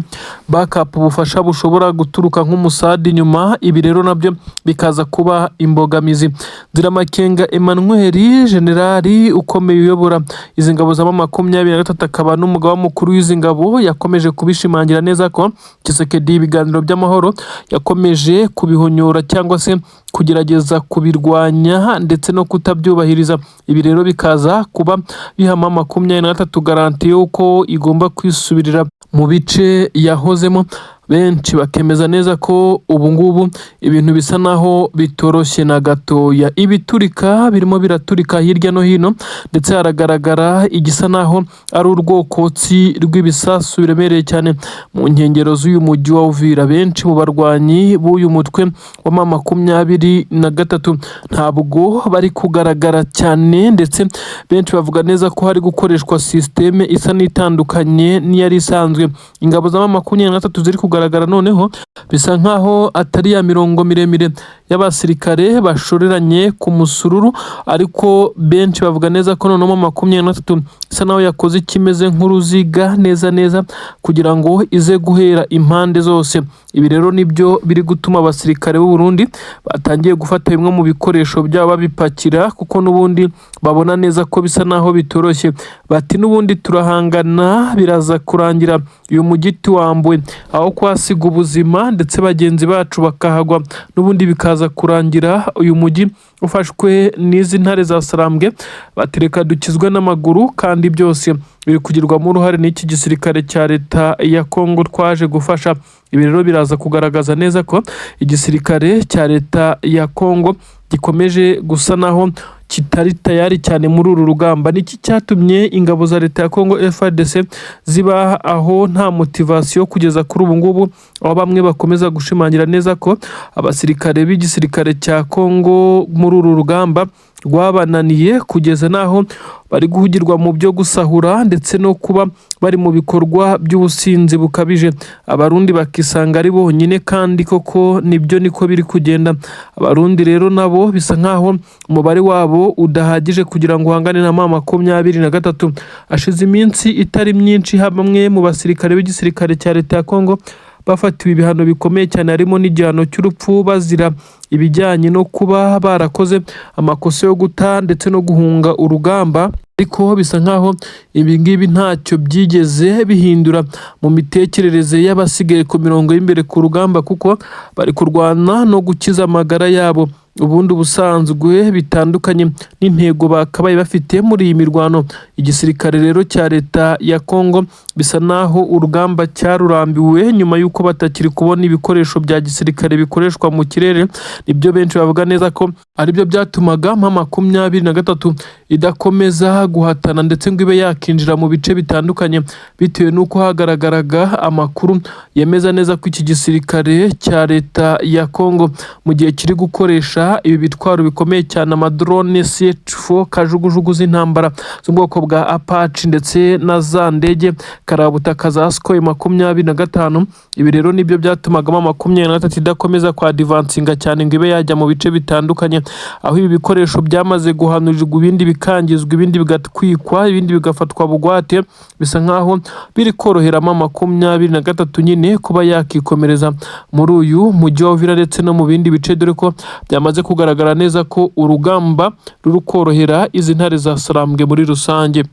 B: backup, ubufasha bushobora guturuka nk'umusadi inyuma. Ibi rero nabyo bikaza kuba imbogamizi. Nziramakenga Emmanuel, generali ukomeye uyobora izi ngabo za M23, akaba n'umugaba mukuru w'izi ngabo, yakomeje kubishimangira neza ko Tshisekedi ibiganiro by'amahoro yakomeje kubihonyora cyangwa se kugerageza kubirwanya ndetse no kutabyubahiriza. Ibi rero bikaza kuba biha M23 garantie y'uko igomba kwisubirira mu bice yahozemo. Benshi bakemeza neza ko ubu ngubu ibintu bisa naho bitoroshye na gatoya. Ibiturika birimo biraturika hirya no hino, ndetse haragaragara igisa naho ari urwokotsi rw'ibisasu biremereye cyane mu nkengero z'uyu mujyi wa Uvira. Benshi mu barwanyi b'uyu mutwe wa M23 ntabwo bari kugaragara cyane, ndetse benshi bavuga neza ko hari gukoreshwa système isa n'itandukanye n'iyari isanzwe. Ingabo za M23 ziri kugaragara kugaragara noneho bisa nkaho atari ya mirongo miremire y'abasirikare bashoreranye ku musururu, ariko benshi bavuga neza ko noneho 23 isa naho yakoze ikimeze nk'uruziga neza neza kugira ngo ize guhera impande zose. Ibi rero nibyo biri gutuma abasirikare b'u Burundi batangiye gufata bimwe mu bikoresho byabo babipakira, kuko n'ubundi babona neza ko bisa naho bitoroshye. Bati n'ubundi turahangana, biraza kurangira uyu mujyi tuwambuwe, aho kuhasiga ubuzima ndetse bagenzi bacu bakahagwa, n'ubundi bikaza kurangira uyu mujyi ufashwe n'izi ntare za Sarambwe. Bati reka dukizwe n'amaguru, kandi byose biri kugirwamo uruhare n'iki gisirikare cya leta ya Kongo twaje gufasha. Ibi rero biraza kugaragaza neza ko igisirikare cya leta ya Kongo gikomeje gusa naho kitari tayari cyane muri uru rugamba. Niki cyatumye ingabo za leta ya Kongo FARDC ziba aho nta motivation kugeza kuri ubu ngubu, aho bamwe bakomeza gushimangira neza ko abasirikare b'igisirikare cya Kongo muri uru rugamba rwabananiye, kugeza n'aho bari guhugirwa mu byo gusahura ndetse no kuba bari mu bikorwa by'ubusinzi bukabije, Abarundi bakisanga ari bonyine? Kandi koko nibyo, niko biri kugenda. Abarundi rero nabo bisa nkaho umubare wabo udahagije kugira ngo uhangane na M23. Hashize iminsi itari myinshi bamwe mu basirikare b'igisirikare cya leta ya Kongo bafatiwe ibihano bikomeye cyane, harimo n'igihano cy'urupfu, bazira ibijyanye no kuba barakoze amakosa yo guta ndetse no guhunga urugamba. Ariko bisa nkaho ibi ngibi ntacyo byigeze bihindura mu mitekerereze y'abasigaye ku mirongo y'imbere ku rugamba, kuko bari kurwana no gukiza amagara yabo, ubundi ubusanzwe bitandukanye n'intego bakabaye bafite muri iyi mirwano. Igisirikare rero cya leta ya Kongo bisa naho urugamba cyarurambiwe nyuma y'uko batakiri kubona ibikoresho bya gisirikare bikoreshwa mu kirere. Nibyo benshi bavuga neza ko aribyo byatumaga M23 idakomeza guhatana ndetse ngo ibe yakinjira mu bice bitandukanye, bitewe n'uko hagaragaraga amakuru yemeza neza ko iki gisirikare cya leta ya Kongo mu gihe kiri gukoresha ibi bitwaro bikomeye cyane, amadrone CH4, kajugujugu z'intambara z'ubwoko bwa Apache ndetse na za ndege karabutaka za Sukhoi 25. Ibi rero nibyo byatumaga M23 idakomeza kwa advancinga cyane ngo ibe yajya mu bice bitandukanye, aho ibi bikoresho byamaze guhanurirwa, ibindi bikangizwa, ibindi bigatwikwa, ibindi bigafatwa bugwate. Bisa nkaho biri korohera M23 nyine kuba yakikomereza muri uyu mujyi wa Uvira ndetse no mu bindi bice, dore ko byamaze kugaragara neza ko urugamba ruri korohera izi ntare za Sarambwe muri rusange.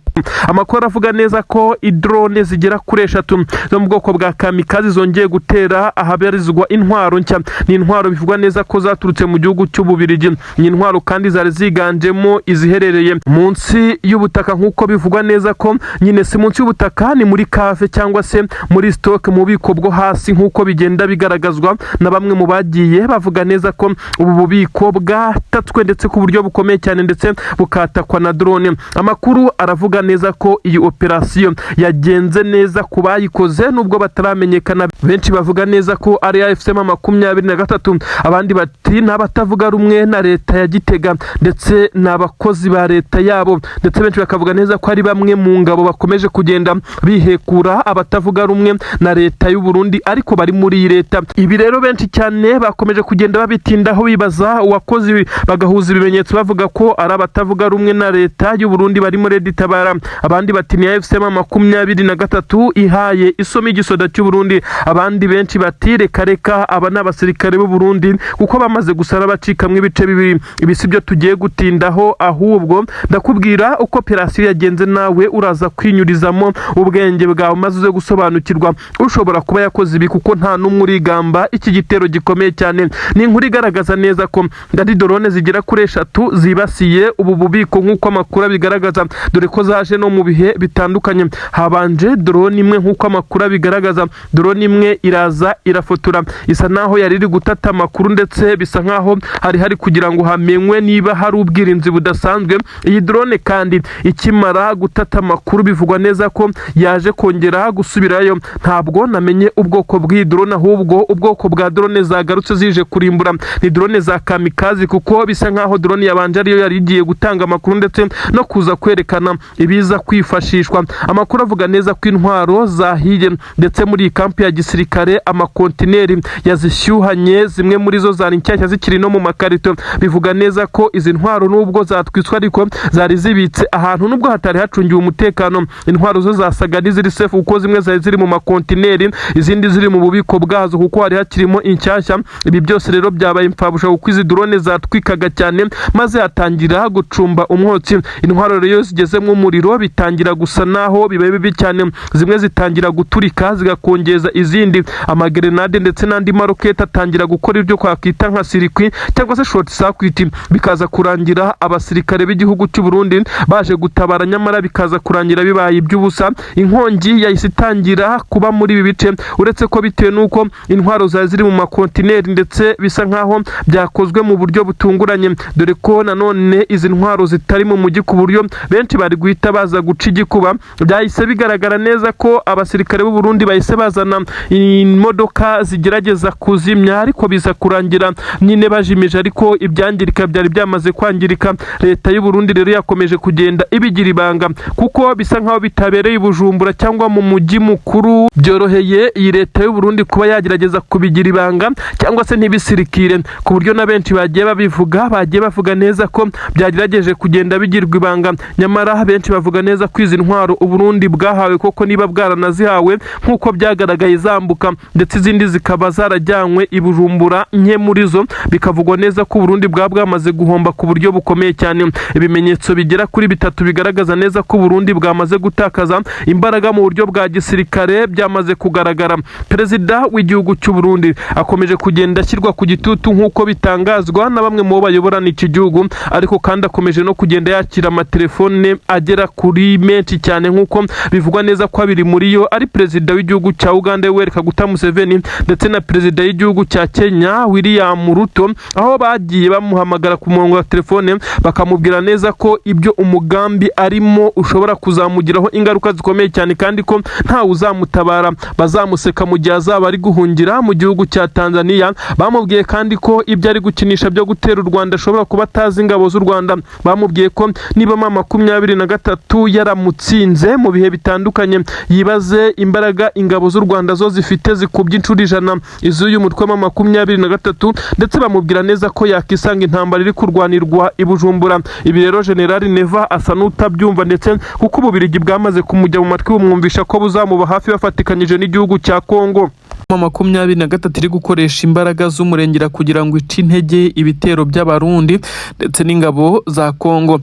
A: Amakuru avuga neza ko idrone zigera kuri eshatu zo mu bwoko bwa kamikazi zongeye gutera ahabarizwa intwaro nshya. Ni intwaro bivugwa neza ko zaturutse mu gihugu cy'Ububirigi. Ni intwaro kandi zari ziganjemo iziherereye munsi y'ubutaka, nk'uko bivugwa neza ko nyine si munsi y'ubutaka, ni muri cave cyangwa se muri stock, mu bubiko bwo hasi, nk'uko bigenda bigaragazwa na bamwe mu bagiye bavuga neza ko ubu bubiko bwatatswe ndetse ku buryo bukomeye cyane, ndetse bukatakwa na drone. Amakuru aravuga neza ko iyi operasiyo yagenze neza ku bayikoze, nubwo bataramenyekana. Benshi bavuga neza ko ari AFC M23, abandi bati ni abatavuga rumwe na leta ya Gitega ndetse ni abakozi ba leta yabo, ndetse benshi bakavuga neza ko ari bamwe mu ngabo bakomeje kugenda bihekura abatavuga rumwe na leta y'u Burundi ariko bari muri iyi leta. Ibi rero benshi cyane bakomeje kugenda babitindaho, bibaza uwakoze ibi, bagahuza ibimenyetso, bavuga ko ari abatavuga rumwe na leta y'u Burundi bari muri Red Tabara, abandi bati ni AFC M23 ihaye isomo igisoda cy'u Burundi, abandi benshi bati reka reka, aba ni abasirikare b'u Burundi, kuko bamaze gusara bacikamwo ibice bibiri. Ibi si byo tugiye gutindaho, ahubwo ndakubwira uko operasiyo yagenze, nawe uraza kwinyurizamo ubwenge bwawe maze uze gusobanukirwa ushobora kuba yakoze ibi, kuko nta n'umwe urigamba iki gitero gikomeye cyane. Ni inkuru igaragaza neza ko ngari drone zigera kuri eshatu zibasiye ubu bubiko, nk'uko amakuru abigaragaza, dore ko zaje no mu bihe bitandukanye. Habanje drone imwe, nk'uko amakuru abigaragaza, drone imwe iraza irafotora, isa naho yari iri gutata amakuru, ndetse bisa nkaho hari kugira ngo hamenywe niba hari ubwirinzi budasanzwe. Iyi drone kandi ikimara gutata amakuru, bivugwa neza ko yaje kongera gusubirayo. Ntabwo namenye ubwoko bw'iyi drone, ahubwo ubwoko bwa drone zagarutse zije kurimbura ni drone za kamikazi, kuko bisa nkaho drone yabanje ariyo yari igiye gutanga amakuru ndetse no kuza kwerekana ibiza kwifashishwa. Amakuru avuga neza ko intwaro zahiye ndetse muri iyi kampi ya gisirikare. gisirikare amakontineri yazishyuhanye, zimwe muri zo zari nshyashya zikiri no mu makarito. Bivuga neza ko izi ntwaro nubwo zatwitswe ariko zari zibitse ahantu nubwo hatari hacungiwe umutekano. Intwaro zo zasaga n'iziri safe kuko zimwe zari ziri mu makontineri, izindi ziri mu bubiko bwazo kuko hari hakirimo inshyashya. Ibi byose rero byabaye imfabusha kuko izi drone zatwikaga cyane maze hatangira gucumba umwotsi. Intwaro rero iyo zigezemo umuriro bitangira gusa naho bibaye bibi cyane, zimwe zitangira guturika zigakongeza izindi. Amagerenade ndetse n'andi maroketi atangira gukora ibyo twakwita nka circuit cyangwa se short circuit, bikaza kurangira abasirikare b'igihugu cy'u Burundi baje gutabara, nyamara bikaza kurangira bibaye iby'ubusa. Inkongi yahise itangira kuba muri ibi bice, uretse ko bitewe n'uko intwaro zari ziri mu makontineri ndetse bisa nkaho byakozwe mu buryo butunguranye, dore ko nanone izi ntwaro zitari mu mujyi ku buryo benshi bari guhita baza guca igikuba. Byahise bigaragara neza ko abasirikare b'u Burundi bahise bazana imodoka zigerageza kuzimya, ariko biza kurangira nyine bajimije, ariko ibyangirika byari byamaze kwangirika. Leta y'u Burundi rero yakomeje kugenda ibigira ibanga kuko bisa nkaho bitabereye i Bujumbura cyangwa mu mujyi mukuru. Byoroheye iyi leta y'u Burundi kuba yagerageza kubigira ibanga cyangwa se ntibisirikire, ku buryo na benshi bagiye babivuga, bagiye bavuga neza ko byagerageje kugenda bigirwa ibanga. Nyamara benshi bavuga neza ko izi ntwaro u Burundi bwahawe koko niba bwaranazihawe nk'uko byagaragaye zambuka, ndetse izindi zikaba zarajyanywe i Bujumbura, nke muri zo bikavugwa neza ko u Burundi bwaba bwamaze guhomba ku buryo bukomeye cyane. Ibimenyetso bigera kuri bitatu bigaragaza neza ko u Burundi bwamaze gutakaza imbaraga mu buryo bwa gisirikare byamaze kugaragara. Perezida w'igihugu cy'u Burundi akomeje kugenda ashyirwa ku gitutu nk'uko bitangazwa na bamwe mu bo bayoborana iki gihugu, ariko kandi akomeje no kugenda yakira amatelefone agera kuri menshi cyane, nk'uko bivugwa neza ko abiri muri yo ari perezida w'igihugu cya Uganda Yoweri Kaguta Museveni ndetse na perezida w'igihugu cya Kenya William Ruto, aho bagiye bamuhamagara ku murongo wa telefone bakamubwira neza ko ibyo umugambi arimo ushobora kuzamugiraho ingaruka zikomeye cyane, kandi ko ntawe uzamutabara, bazamuseka mu gihe azaba ari guhungira mu gihugu cya Tanzania. Bamubwiye kandi ko ibyo ari gukinisha byo gutera u Rwanda ashobora kuba atazi ingabo z'u Rwanda. Bamubwiye ko niba M23 yaramutsinze mu bihe bitandukanye, yibaze imbaraga ingabo z'u Rwanda zo zifite zikubye inshuro 100 iz'uyu mutwe wa M23, ndetse bamubwira neza ko yakisanga intambara iri kurwanirwa i Bujumbura. Ibi rero General Neva asa n'utabyumva, ndetse kuko Ububirigi bwamaze kumujya mu matwi bumwumvisha ko buzamuba hafi bafatikanyije n'igihugu cya Kongo.
B: M23 iri gukoresha imbaraga z'umurengera kugira ngo ice intege ibitero by'Abarundi ndetse n'ingabo za Kongo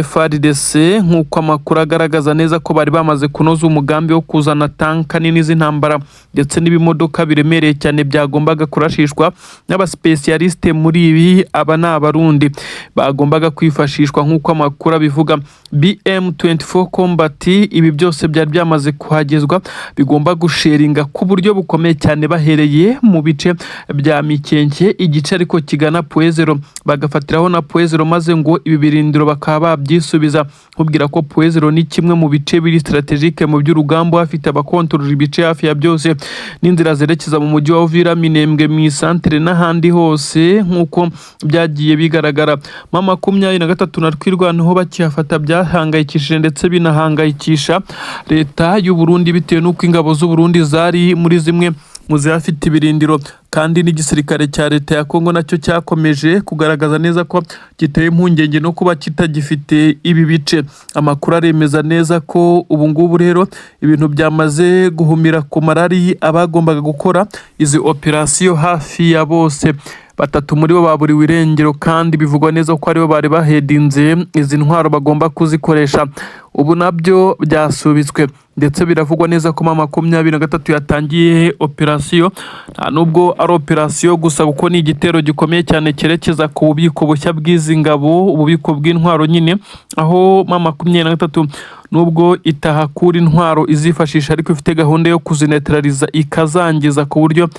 B: FARDC, nk'uko amakuru agaragaza neza ko bari bamaze kunoza umugambi wo kuzana tanka nini z'intambara ndetse n'ibimodoka biremereye cyane byagombaga kurashishwa n'abasipesiyalisite muri ibi. Aba ni Abarundi bagombaga kwifashishwa nk'uko amakuru abivuga. BM24 Combat, ibi byose byari byamaze kuhagezwa, bigomba gusheringa ku buryo bukomeye cyane bahereye mu bice bya Mikenke, igice ariko kigana Point Zéro, bagafatiraho na Point Zéro, maze ngo ibi birindiro bakaba babyisubiza. Nkubwira ko Point Zéro ni kimwe mu bice biri stratégique mu by'urugamba, hafite abakontorora ibice hafi ya byose n'inzira zerekeza mu mujyi wa Uvira, Minembwe, mu isantere n'ahandi hose nk'uko byagiye bigaragara. M23 na Twirwaneho bakihafata byahangayikishije ndetse binahangayikisha leta y'u Burundi, bitewe n'uko ingabo z'u Burundi zari muri zimwe mu zihafite ibirindiro, kandi n'igisirikare cya leta ya Kongo nacyo cyakomeje kugaragaza neza ko giteye impungenge no kuba kitagifite ibi bice. Amakuru aremeza neza ko ubu ngubu rero ibintu byamaze guhumira ku marari. Abagombaga gukora izi operasiyo hafi ya bose, batatu muri bo baburiwe irengero, kandi bivugwa neza ko aribo bari bahedinze izi ntwaro bagomba kuzikoresha. Ubu nabyo byasubitswe, ndetse biravugwa neza ko M23 yatangiye operasiyo. Nta nubwo ari operasiyo gusa, kuko ni igitero gikomeye cyane cyerekeza ku bubiko bushya bw'izi ngabo, ububiko bw'intwaro nyine, aho M23 nubwo itahakura intwaro izifashisha, ariko ifite gahunda yo kuzinetraliza ikazangiza ku buryo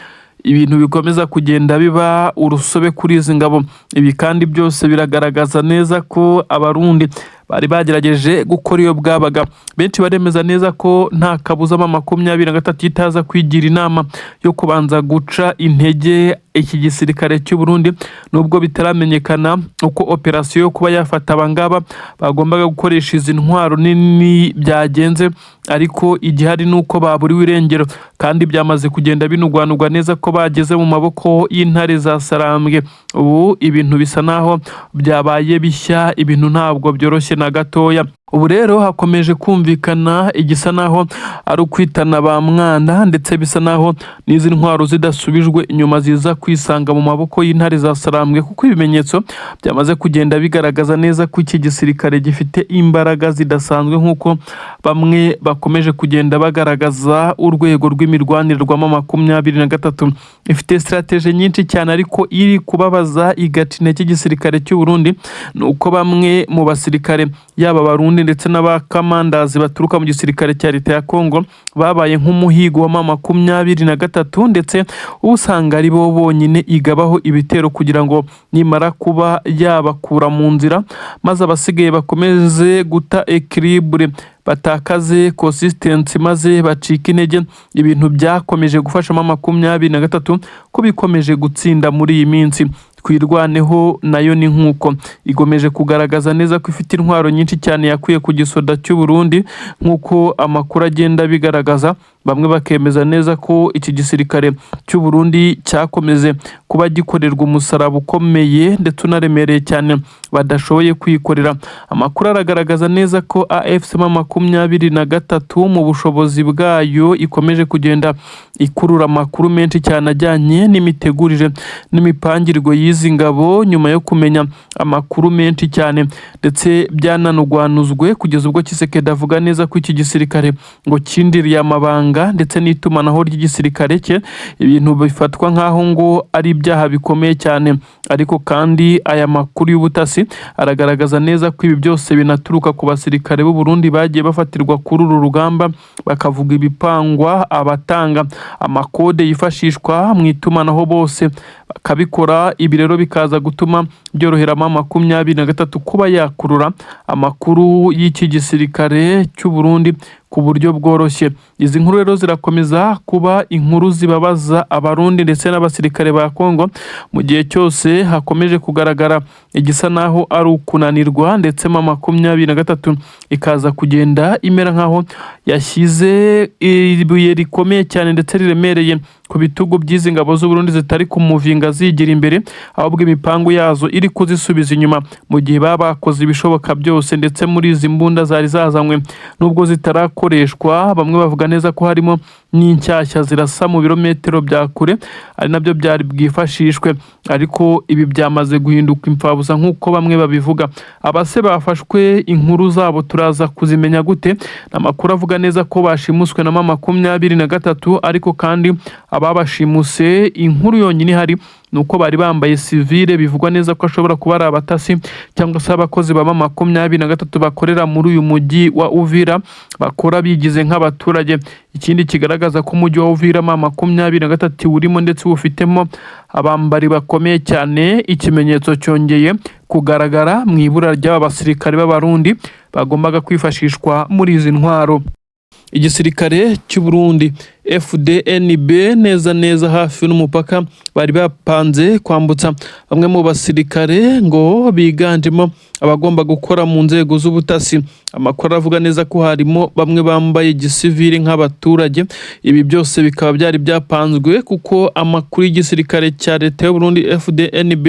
B: ibintu bikomeza kugenda biba urusobe kuri izi ngabo. Ibi kandi byose biragaragaza neza ko Abarundi bari bagerageje gukora iyo bwabaga. Benshi baremeza neza ko nta kabuza M23 itaza kwigira inama yo kubanza guca intege Iki gisirikare cy'u Burundi, nubwo bitaramenyekana uko operasiyo yo kuba yafata abangaba bagombaga gukoresha izi ntwaro nini byagenze, ariko igihari ni uko baburiwe irengero, kandi byamaze kugenda binugwanugwa neza ko bageze mu maboko y'intare za Sarambwe. Ubu ibintu bisa naho byabaye bishya, ibintu ntabwo byoroshye na gatoya. Ubu rero hakomeje kumvikana igisa naho ari ukwitana ba mwana, ndetse bisa naho n'izi ntwaro zidasubijwe inyuma ziza kwisanga mu maboko y'intare za Sarambwe, kuko ibimenyetso byamaze kugenda bigaragaza neza ko iki gisirikare gifite imbaraga zidasanzwe, nk'uko bamwe bakomeje kugenda bagaragaza urwego rw'imirwanire rwa M23. Ifite strategy nyinshi cyane, ariko iri kubabaza igaca intege igisirikare cy'u Burundi ni uko bamwe mu basirikare, yaba Abarundi ndetse n'abakamandazi baturuka mu gisirikare cya leta ya Kongo, babaye nk'umuhigo wa M23, ndetse usanga ari bo bonyine igabaho ibitero kugira ngo nimara kuba yabakura mu nzira, maze abasigaye bakomeze guta équilibre, batakaze consistency, maze bacike intege. Ibintu byakomeje gufasha M23 ko bikomeje gutsinda muri iyi minsi. Twirwaneho nayo ni nk'uko ikomeje kugaragaza neza ko ifite intwaro nyinshi cyane yakuye ku gisoda cy'u Burundi, nk'uko amakuru agenda abigaragaza. Bamwe bakemeza neza ko iki gisirikare cy'u Burundi cyakomeze kuba gikorerwa umusaraba ukomeye ndetse unaremereye cyane badashoboye kwikorera. Amakuru aragaragaza neza ko AFC M23 mu bushobozi bwayo ikomeje kugenda ikurura amakuru menshi cyane ajyanye n'imitegurire n'imipangirwe y'izi ngabo, nyuma yo kumenya amakuru menshi cyane, ndetse byananugwanuzwe kugeza ubwo Tshisekedi avuga neza ko iki gisirikare ngo kindiriye amabanga ndetse n'itumanaho ry'igisirikare cye, ibintu bifatwa nk'aho ngo ari ibyaha bikomeye cyane. Ariko kandi aya makuru y'ubutasi aragaragaza neza ko ibi byose binaturuka ku basirikare b'u Burundi bagiye bafatirwa kuri uru rugamba, bakavuga ibipangwa, abatanga amakode yifashishwa mu itumanaho bose bakabikora. Ibi rero bikaza gutuma byorohera M23 kuba yakurura amakuru y'iki gisirikare cy'u Burundi ku buryo bworoshye. Izi nkuru rero zirakomeza kuba inkuru zibabaza Abarundi ndetse n'abasirikare ba Kongo, mu gihe cyose hakomeje kugaragara igisa naho ari ukunanirwa, ndetse M23 ikaza kugenda imera nkaho yashyize ibuye rikomeye cyane ndetse riremereye ku bitugu by'izi ngabo z'u Burundi zitari kumuvinga zigira imbere, ahubwo imipangu yazo iri kuzisubiza inyuma, mu gihe baba bakoze ibishoboka byose. Ndetse muri izi mbunda zari zazanywe, nubwo zitarakoreshwa, bamwe bavuga neza ko harimo n'inshyashya zirasa mu birometero bya kure, ari nabyo byari bwifashishwe, ariko ibi byamaze guhinduka imfabusa nk'uko bamwe babivuga. Abase bafashwe, inkuru zabo turaza kuzimenya gute? Amakuru avuga neza ko bashimuswe na M23, ariko kandi ababashimuse inkuru yonyine ihari ni uko bari bambaye sivile, bivugwa neza ko ashobora kuba ari abatasi cyangwa se abakozi ba M23 bakorera muri uyu mujyi wa Uvira, bakora bigize nk'abaturage. Ikindi kigaragaza ko umujyi wa Uvira M23 urimo ndetse ufitemo abambari bakomeye cyane, ikimenyetso cyongeye kugaragara mu ibura ry'aba basirikare b'Abarundi bagombaga kwifashishwa muri izi ntwaro. Igisirikare cy'u Burundi FDNB, neza neza hafi n'umupaka, bari bapanze kwambutsa bamwe mu basirikare ngo biganjemo abagomba gukora mu nzego z'ubutasi. Amakuru avuga neza ko harimo bamwe bambaye gisivili nk'abaturage. Ibi byose bikaba byari byapanzwe kuko amakuru y'igisirikare cya leta y'u Burundi FDNB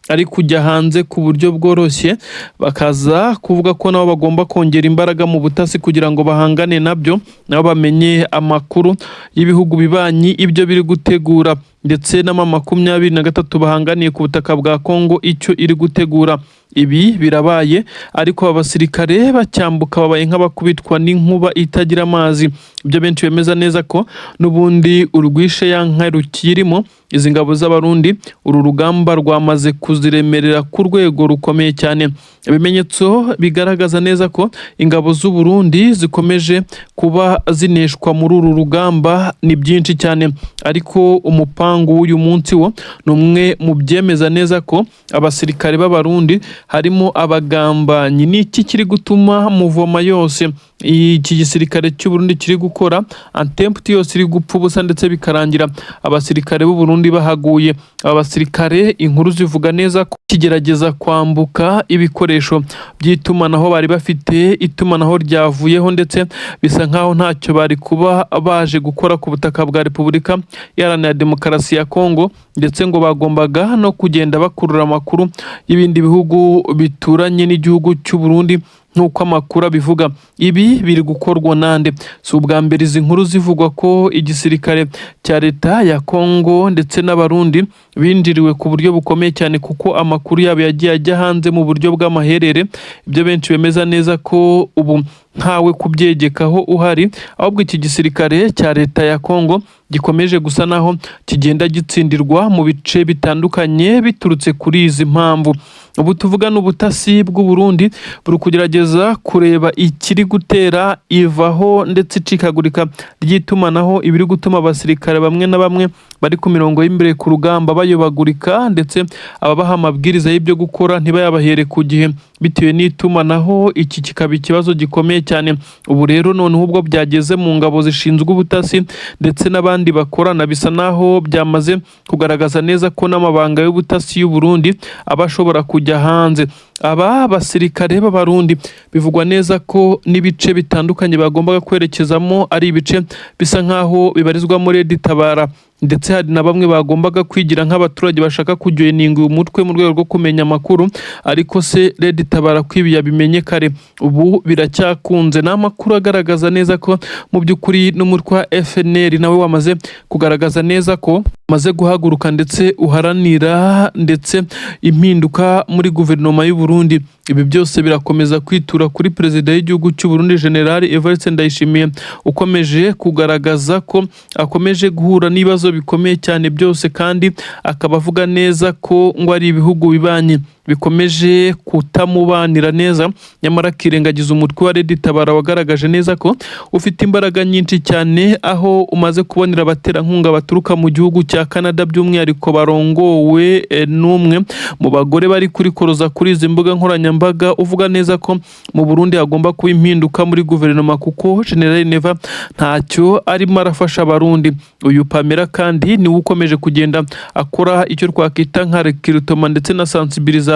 B: ari kujya hanze ku buryo bworoshye, bakaza kuvuga ko nabo bagomba kongera imbaraga mu butasi kugira ngo bahangane nabyo, nabo bamenye amakuru y'ibihugu bibanyi ibyo biri gutegura, ndetse na M23 bahanganiye ku butaka bwa Kongo icyo iri gutegura. Ibi birabaye, ariko aba basirikare bacyambuka babaye nk'abakubitwa n'inkuba itagira amazi. Ibyo benshi bemeza neza ko n'ubundi urwishe ya nka rukirimo. Izi ngabo z'Abarundi, uru rugamba rwamaze kuziremerera ku rwego rukomeye cyane. Ibimenyetso bigaragaza neza ko ingabo z'u Burundi zikomeje kuba zineshwa muri uru rugamba ni byinshi cyane, ariko umupangu w'uyu munsi wo ni umwe mu byemeza neza ko abasirikare b'Abarundi harimo abagambanyi. Ni iki kiri gutuma muvoma yose Iki gisirikare cy'u Burundi kiri gukora attempt yose iri gupfa ubusa, ndetse bikarangira abasirikare b'u Burundi bahaguye. Aba basirikare, inkuru zivuga neza ko kigerageza kwambuka, ibikoresho by'itumanaho bari bafite, itumanaho ryavuyeho, ndetse bisa nkaho ntacyo bari kuba baje gukora ku butaka bwa Repubulika Iharanira Demokarasi ya Kongo, ndetse ngo bagombaga no kugenda bakurura amakuru y'ibindi bihugu bituranye n'igihugu cy'u Burundi nk'uko amakuru abivuga. Ibi biri gukorwa nande? Si ubwa mbere izi nkuru zivugwa ko igisirikare cya leta ya Kongo ndetse n'Abarundi binjiriwe ku buryo bukomeye cyane, kuko amakuru yabo yagiye ajya hanze mu buryo bw'amaherere. Ibyo benshi bemeza neza ko ubu ntawe kubyegekaho uhari, ahubwo iki gisirikare cya leta ya Kongo gikomeje gusa naho kigenda gitsindirwa mu bice bitandukanye biturutse kuri izi mpamvu. Ubu tuvugana, ubutasi bw'u Burundi buri kugerageza kureba ikiri gutera ivaho ndetse icikagurika ry'itumanaho, ibiri gutuma abasirikare bamwe na bamwe bari ku mirongo y'imbere ku rugamba bayobagurika, ndetse ababaha amabwiriza y'ibyo gukora ntibayabahere ku gihe bitewe n'itumanaho. Iki kikaba ikibazo gikomeye cyane. Ubu rero noneho ubwo byageze mu ngabo zishinzwe ubutasi ndetse n'abandi bakorana, bisa naho byamaze kugaragaza neza ko n'amabanga y'ubutasi y'u Burundi aba ashobora kujya hanze. Aba basirikare b'Abarundi bivugwa neza ko n'ibice bitandukanye bagombaga kwerekezamo ari ibice bisa nkaho bibarizwamo Red Tabara, ndetse hari na bamwe bagombaga kwigira nk'abaturage bashaka kujoininga uyu mutwe mu rwego rwo kumenya amakuru. Ariko se Red Tabara ko ibi yabimenye kare? Ubu biracyakunze. Ni amakuru agaragaza neza ko mu by'ukuri n'umutwe wa FNL nawe wamaze kugaragaza neza ko umaze guhaguruka, ndetse uharanira ndetse impinduka muri guverinoma y'u Burundi. Ibi byose birakomeza kwitura kuri perezida w'igihugu cy'u Burundi, General Evariste Ndayishimiye, ukomeje kugaragaza ko akomeje guhura n'ibibazo bikomeye cyane byose, kandi akaba avuga neza ko ngo ari ibihugu bibanyi bikomeje kutamubanira neza, nyamara akirengagiza umutwe wa Red Tabara wagaragaje neza ko ufite imbaraga nyinshi cyane, aho umaze kubonera abaterankunga baturuka mu gihugu cya Canada, by'umwihariko barongowe n'umwe mu bagore bari kurikoroza kuri izi mbuga nkoranyambaga, uvuga neza ko mu Burundi hagomba kuba impinduka muri guverinoma kuko General Neva ntacyo arimo arafasha Abarundi. Uyu Pamela kandi niwe ukomeje kugenda akora icyo twakwita nka recrutement ndetse na sensibilisation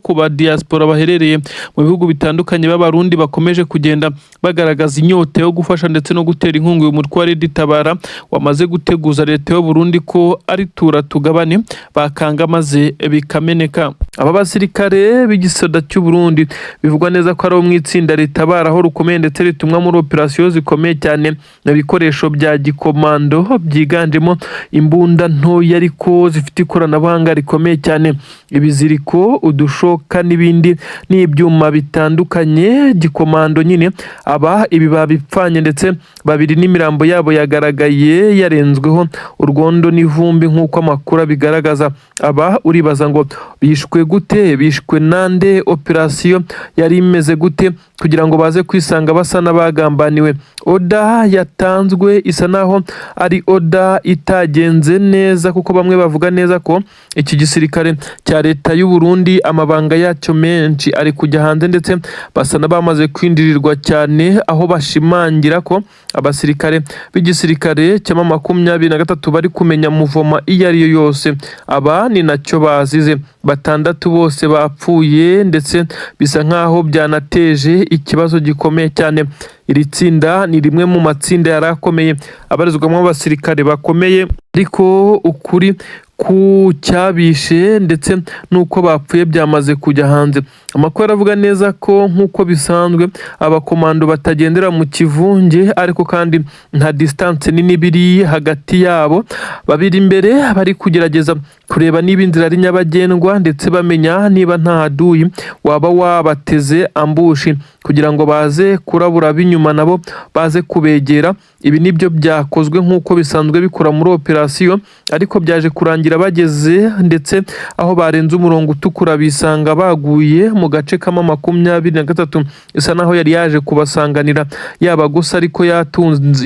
B: ku ba diaspora baherereye mu bihugu bitandukanye b'Abarundi bakomeje kugenda bagaragaza inyota yo gufasha ndetse no gutera inkunga uyu mutwe wa Red Tabara wamaze guteguza leta y'u Burundi ko ari tura tugabane bakanga maze bikameneka. Aba basirikare b'igisoda cy'u Burundi bivugwa neza ko ari abo mu itsinda ritabara aho rukomeye, ndetse ritumwa muri operasiyo zikomeye cyane, mu bikoresho bya gikomando byiganjemo imbunda ntoya ariko zifite ikoranabuhanga rikomeye cyane, ibiziriko, udushoka n'ibindi n'ibyuma bitandukanye gikomando nyine. Aba ibi babipfanye, ndetse babiri n'imirambo yabo yagaragaye yarenzweho urwondo n'ivumbi nk'uko amakuru abigaragaza. Aba uribaza ngo bishwe gute? Bishwe nande? Operasiyo yari imeze gute kugira ngo baze kwisanga basa n'abagambaniwe? Order yatanzwe isa naho ari order itagenze neza, kuko bamwe bavuga neza ko iki gisirikare cya leta y'u Burundi amabanga yacyo menshi ari kujya hanze, ndetse basa n'abamaze kwinjirirwa cyane, aho bashimangira ko abasirikare b'igisirikare cya M23 bari kumenya mouvement iyo ari yo yose. Aba ni nacyo bazize. Batandatu bose bapfuye, ndetse bisa nkaho byanateje ikibazo gikomeye cyane. Iri tsinda ni rimwe mu matsinda yari akomeye abarizwamo abasirikare bakomeye, ariko ukuri ku cyabishe ndetse n'uko bapfuye byamaze kujya hanze. Amakuru aravuga neza ko nk'uko bisanzwe abakomando batagendera mu kivunge, ariko kandi nta distance nini biri hagati yabo. Babiri imbere bari kugerageza kureba niba inzira ari nyabagendwa, ndetse bamenya niba nta haduyi waba wabateze ambush, kugira ngo baze kurabura ab'inyuma nabo baze kubegera. Ibi nibyo byakozwe nk'uko bisanzwe bikora muri operasiyo, ariko byaje kurangira bageze ndetse aho barenze umurongo utukura, bisanga baguye mu gace kama 23 isa naho yari yaje kubasanganira yaba gusa, ariko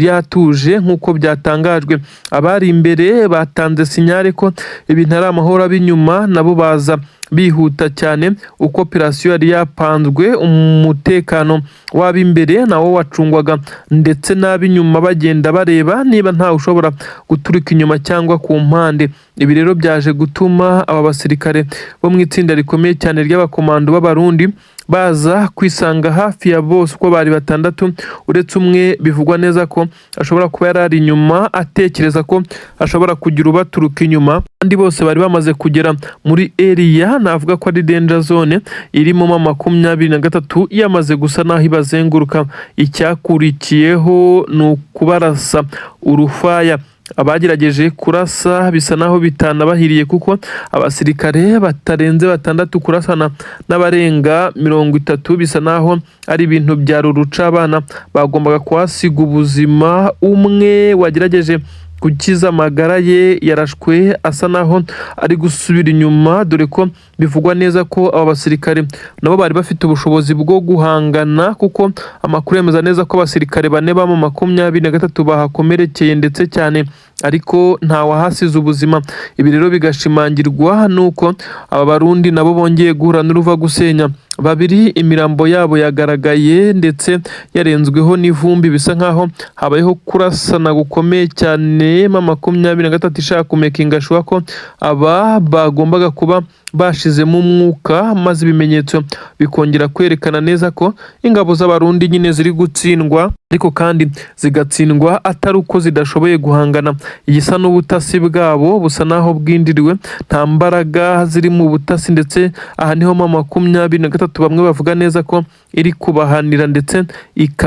B: yatuje nk'uko byatangajwe. Abari imbere batanze signal ko ibintu ari amahoro, ab'inyuma nabo baza Bihuta cyane uko operasiyo yari yapanzwe, umutekano w'ab'imbere nawo wacungwaga ndetse n'ab'inyuma bagenda bareba niba ntawe ushobora guturuka inyuma cyangwa ku mpande. Ibi rero byaje gutuma aba basirikare bo mu itsinda rikomeye cyane ry'abakomando b'Abarundi baza kwisanga hafi ya bose uko bari batandatu, uretse umwe bivugwa neza ko ashobora kuba yari ari inyuma atekereza ko ashobora kugira ubaturuka inyuma. Abandi bose bari bamaze kugera muri area navuga ko ari danger zone irimo M23, yamaze gusa naho ibazenguruka. Icyakurikiyeho ni ukubarasa urufaya. Abagerageje kurasa bisa naho bitanabahiriye, kuko abasirikare batarenze batandatu kurasana n'abarenga 30 bisa naho ari ibintu bya ruruca. Abana bagombaga kuhasiga ubuzima. Umwe wagerageje gukiza amagara ye yarashwe asa naho ari gusubira inyuma, dore ko bivugwa neza ko aba basirikare nabo bari bafite ubushobozi bwo guhangana, kuko amakuru yemeza neza ko abasirikare bane ba M23 bahakomerekeye ndetse cyane, ariko nta wahasize ubuzima. Ibi rero bigashimangirwa nuko aba Barundi nabo bongeye guhura n'uruva gusenya. Babiri imirambo yabo yagaragaye ndetse yarenzweho n'ivumbi, bisa nkaho habayeho kurasana gukomeye cyane. M23 ishaka kumakinga sure ko aba bagombaga kuba bashizemo umwuka, maze ibimenyetso bikongera kwerekana neza ko ingabo z'Abarundi nyine ziri gutsindwa, ariko kandi zigatsindwa atari uko zidashoboye guhangana. Igisa n'ubutasi bwabo busa naho bwinjiriwe, nta mbaraga ziri mu butasi, ndetse aha niho M23 bamwe bavuga neza ko iri kubahanira ndetse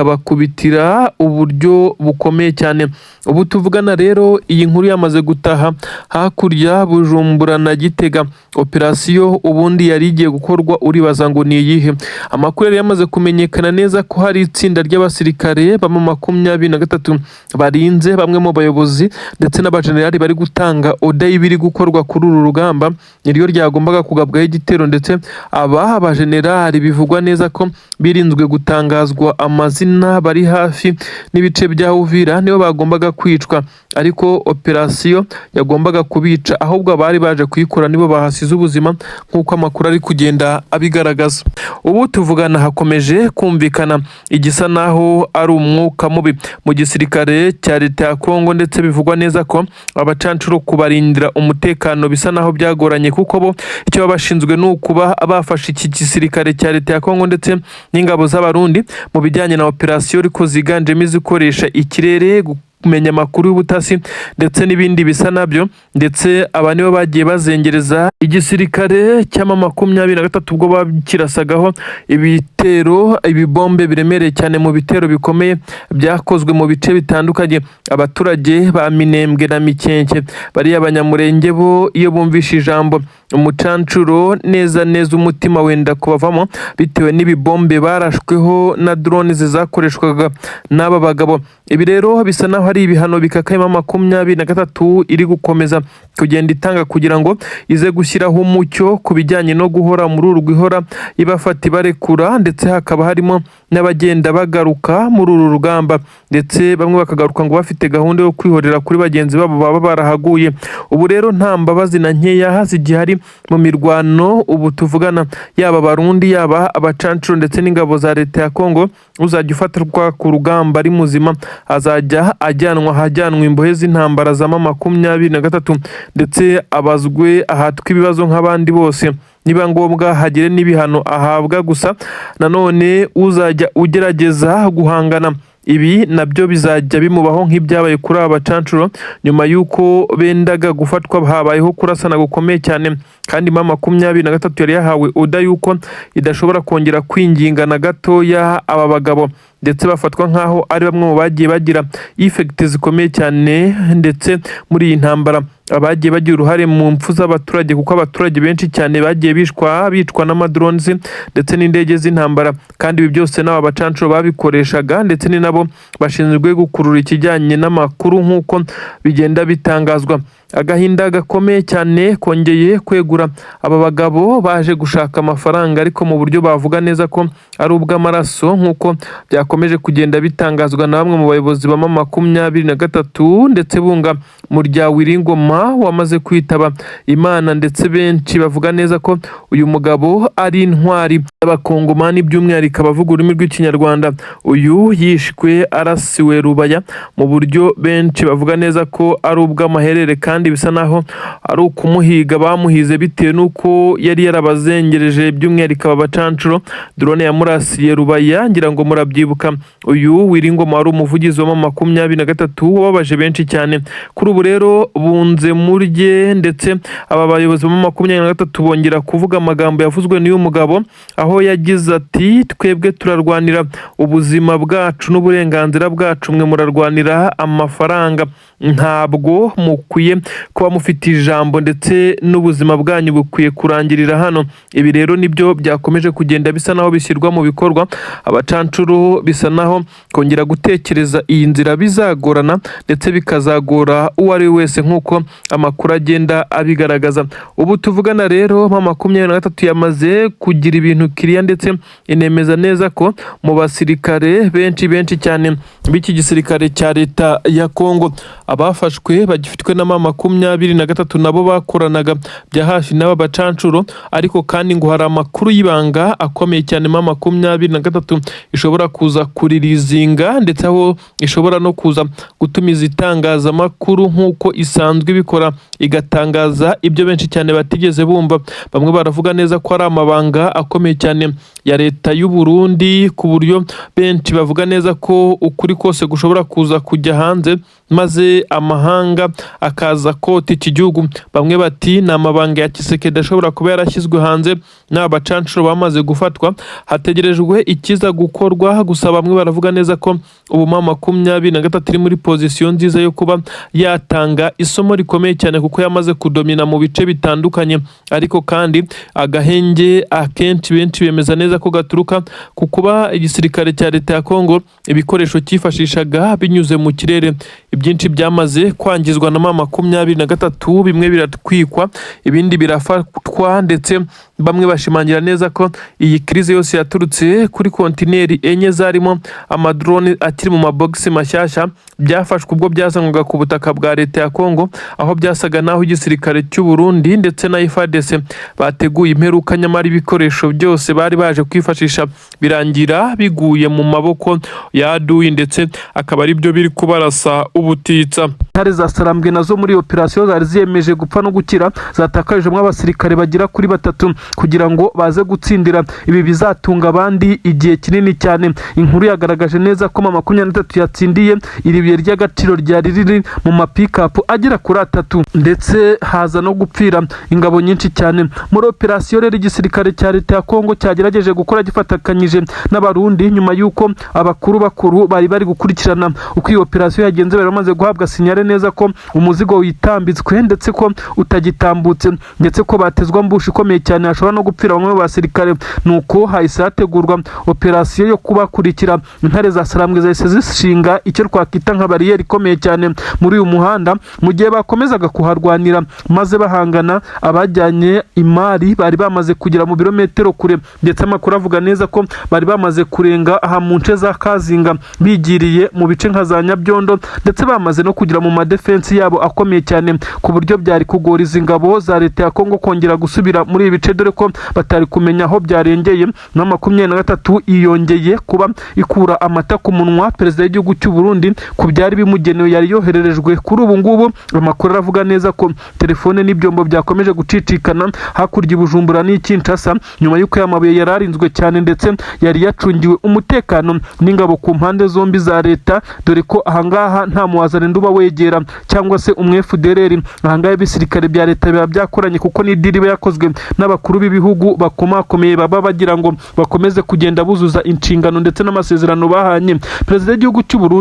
B: ikabakubitira uburyo bukomeye cyane. Ubu tuvugana rero, iyi nkuru yamaze gutaha hakurya Bujumbura na Gitega. Operasiyo ubundi yari igiye gukorwa, uribaza ngo ni iyihe? Amakuru yari yamaze kumenyekana neza ko hari itsinda ry'abasirikare ba M23 barinze bamwe mu bayobozi ndetse n'abajenerali bari gutanga order y'ibiri gukorwa kuri uru rugamba, niryo ryagombaga kugabwaho igitero. Ndetse aba bajenerali bivugwa neza ko birinzwe gutangazwa amazina, bari hafi n'ibice bya Uvira, nibo bagombaga kwicwa, ariko operasiyo yagombaga kubica, ahubwo abari baje kuyikora nibo bahasize ubuzima, nk'uko amakuru ari kugenda abigaragaza. Ubu tuvugana hakomeje kumvikana igisa naho ari umwuka mubi mu gisirikare cya leta ya Kongo, ndetse bivugwa neza ko abacancuro kubarindira umutekano bisa naho byagoranye, kuko bo icyo baba bashinzwe ni ukuba bafashe iki gisirikare cya leta ya Kongo ndetse n'ingabo z'Abarundi mu bijyanye na operasiyo, ariko ziganjemo izikoresha ikirere, kumenya amakuru y'ubutasi ndetse n'ibindi bisa nabyo. Ndetse aba nibo bagiye bazengereza igisirikare cya M23 ubwo bakirasagaho ibitero, ibibombe biremereye cyane, mu bitero bikomeye byakozwe mu bice bitandukanye. Abaturage ba Minembwe na Mikenke, bariya Abanyamurenge, bo iyo bumvishe ijambo umucancuro neza neza umutima wenda kubavamo, bitewe n'ibibombe barashweho na drone zakoreshwaga n'aba bagabo. Ibi rero bisa naho ari ibihano bikakaye M23 iri gukomeza kugenda itanga kugira ngo ize gushyiraho umucyo ku bijyanye no guhora muri uru guhora ibafata ibarekura, ndetse hakaba harimo n'abagenda bagaruka muri uru rugamba, ndetse bamwe bakagaruka ngo bafite gahunda yo kwihorera kuri bagenzi babo baba barahaguye. Ubu rero nta mbabazi na nkeya zigihari mu mirwano. Ubu tuvugana, yaba Abarundi, yaba abacancuro ndetse n'ingabo za leta ya Kongo, uzajya ufatirwa ku rugamba ari muzima azajya ajyanwa ahajyanwa imbohe z'intambara za M23, ndetse abazwe, ahatwe ibibazo nk'abandi bose, niba ngombwa hagire n'ibihano ahabwa. Gusa nanone uzajya ugerageza guhangana, ibi nabyo bizajya bimubaho nk'ibyabaye kuri aba bacancuro. Nyuma y'uko bendaga gufatwa habayeho kurasana gukomeye cyane, kandi M23 yari yahawe order y'uko idashobora kongera kwinginga na gatoya aba bagabo, ndetse bafatwa nk'aho ari bamwe mu bagiye bagira effect zikomeye cyane ndetse muri iyi ntambara, abagiye bagira uruhare mu mpfu z'abaturage, kuko abaturage benshi cyane bagiye bishwa, bicwa n'amadrones ndetse n'indege z'intambara. Kandi ibi byose n'aba bacancuro babikoreshaga, ndetse ni nabo bashinzwe gukurura ikijyanye n'amakuru nk'uko bigenda bitangazwa. Agahinda gakomeye cyane kongeye kwegura aba bagabo baje gushaka amafaranga, ariko mu buryo bavuga neza ko ari ubw'amaraso, nk'uko byakomeje kugenda bitangazwa na bamwe mu bayobozi ba M23, ndetse bunga mu rya Wiringoma wamaze kwitaba Imana, ndetse benshi bavuga neza ko uyu mugabo ari intwari y'Abakongomani, by'umwihariko abavuga ururimi rw'Ikinyarwanda. Uyu yishwe arasiwe Rubaya mu buryo benshi bavuga neza ko ari ubw'amaherere, kandi bisa naho ari ukumuhiga bamuhize bitewe n'uko yari yarabazengereje, by'umwihariko aba bacancuro. Drone yamurasiye Rubaya, ngira ngo murabyibuka. Uyu Wiringoma wari umuvugizi wa M23 wababaje benshi cyane. Kuri ubu rero bunze murye, ndetse aba bayobozi ba M23 bongera kuvuga amagambo yavuzwe n'uyu mugabo, aho yagize ati: "Twebwe turarwanira ubuzima bwacu n'uburenganzira bwacu, mwe murarwanira amafaranga. Ntabwo mukwiye kuba mufite ijambo, ndetse n'ubuzima bwanyu bukwiye kurangirira hano." Ibi rero nibyo byakomeje kugenda bisa naho bishyirwa mu bikorwa. Abacancuro bisa naho kongera gutekereza iyi nzira bizagorana, ndetse bikazagora uwo ari we wese, nk'uko amakuru agenda abigaragaza. Ubu tuvugana rero, M23 yamaze kugira ibintu kiriya, ndetse inemeza neza ko mu basirikare benshi benshi cyane b'iki gisirikare cya leta ya Kongo, abafashwe bagifitwe na M23 nabo bakoranaga bya hafi n'aba bacancuro. Ariko kandi ngo hari amakuru y'ibanga akomeye cyane M23 ishobora kuza kuririzinga, ndetse aho ishobora no kuza gutumiza itangazamakuru nk'uko isanzwe ibikora, igatangaza ibyo benshi cyane batigeze bumva. Bamwe baravuga neza ko ari amabanga akomeye cyane ya leta y'u Burundi, ku buryo benshi bavuga neza ko ukuri kose gushobora kuza kujya hanze, maze amahanga akaza kota iki gihugu. Bamwe bati ni amabanga ya Tshisekedi ashobora kuba yarashyizwe hanze n'aba bacancuro bamaze gufatwa, hategerejwe ikiza gukorwa. Gusa bamwe baravuga neza ko ubu M23 iri muri position nziza yo kuba yatanga isomo rikomeye cyane, kuko yamaze kudomina mu bice bitandukanye. Ariko kandi agahenge akenshi benshi bemeza neza ko gaturuka ku kuba igisirikare cya leta ya Kongo ibikoresho cyifashishaga binyuze mu kirere, ibyinshi byamaze kwangizwa na M23, bimwe biratwikwa, ibindi birafatwa. Ndetse bamwe bashimangira neza ko iyi crise yose yaturutse kuri kontineri 4 zarimo amadrone akiri mu mabogisi mashyashya, byafashwe ubwo byazanwaga ku butaka bwa leta ya Kongo, aho byasaga naho igisirikare cy'u Burundi ndetse na FARDC bateguye imperuka, nyamara ibikoresho byose bari baje kwifashisha birangira biguye mu maboko ya adui, ndetse akaba ari byo biri kubarasa ubutitsa.
A: Intare za Sarambwe nazo muri operasiyo zari ziyemeje gupfa no gukira, zatakarijemo abasirikare bagera kuri batatu kugira ngo baze gutsindira ibi bizatunga abandi igihe kinini cyane. Inkuru yagaragaje neza ko M23 yatsindiye iri buye ry'agaciro ryari riri mu mapikapu agera kuri atatu, ndetse haza no gupfira ingabo nyinshi cyane. Muri operasiyo rero igisirikare cya leta ya Kongo cyagerageje gukora gifatakanyije n'Abarundi, nyuma y'uko abakuru bakuru bari bari gukurikirana uko iyi operasiyo yagenze bari bamaze guhabwa signal neza ko umuzigo witambitswe, ndetse ko utagitambutse, ndetse ko batezwa ambush ikomeye cyane, hashobora no gupfira bamwe mu basirikare. Nuko hahise hategurwa operasiyo yo kubakurikira. Intare za Sarambwe zahise zishinga icyo twakwita nka bariyeri ikomeye cyane muri uyu muhanda, mu gihe bakomezaga kuharwanira maze bahangana. Abajyanye imari bari bamaze kugera mu birometero kure, ndetse amakuru avuga neza ko bari bamaze kurenga aha mu nce za Kazinga, bigiriye mu bice nka za Nyabyondo, ndetse bamaze no kugera mu madefensi yabo akomeye cyane, ku buryo byari kugora izi ngabo za leta ya Kongo kongera gusubira muri ibi bice, dore ko batari kumenya aho byarengeye. Na 23 yiyongeye kuba ikura amata ku munwa perezida w'igihugu cy'u Burundi ku byari bimugenewe yari yohererejwe. Kuri ubu ngubu amakuru aravuga neza ko telefone n'ibyombo byakomeje gucicikana hakurya i Bujumbura n'i Kinshasa, nyuma y'uko aya mabuye yari arinzwe cyane, ndetse yari yacungiwe umutekano n'ingabo ku mpande zombi za leta, dore ko ahangaha nta muwazarenda uba wegera cyangwa se umwe FDLR. Ahangaha ibisirikare bya leta biba byakoranye, kuko ni deal iba yakozwe n'abakuru b'ibihugu bakomakomeye, baba bagira ngo bakomeze kugenda buzuza inshingano ndetse n'amasezerano bahanye. Perezida w'igihugu cy'u Burundi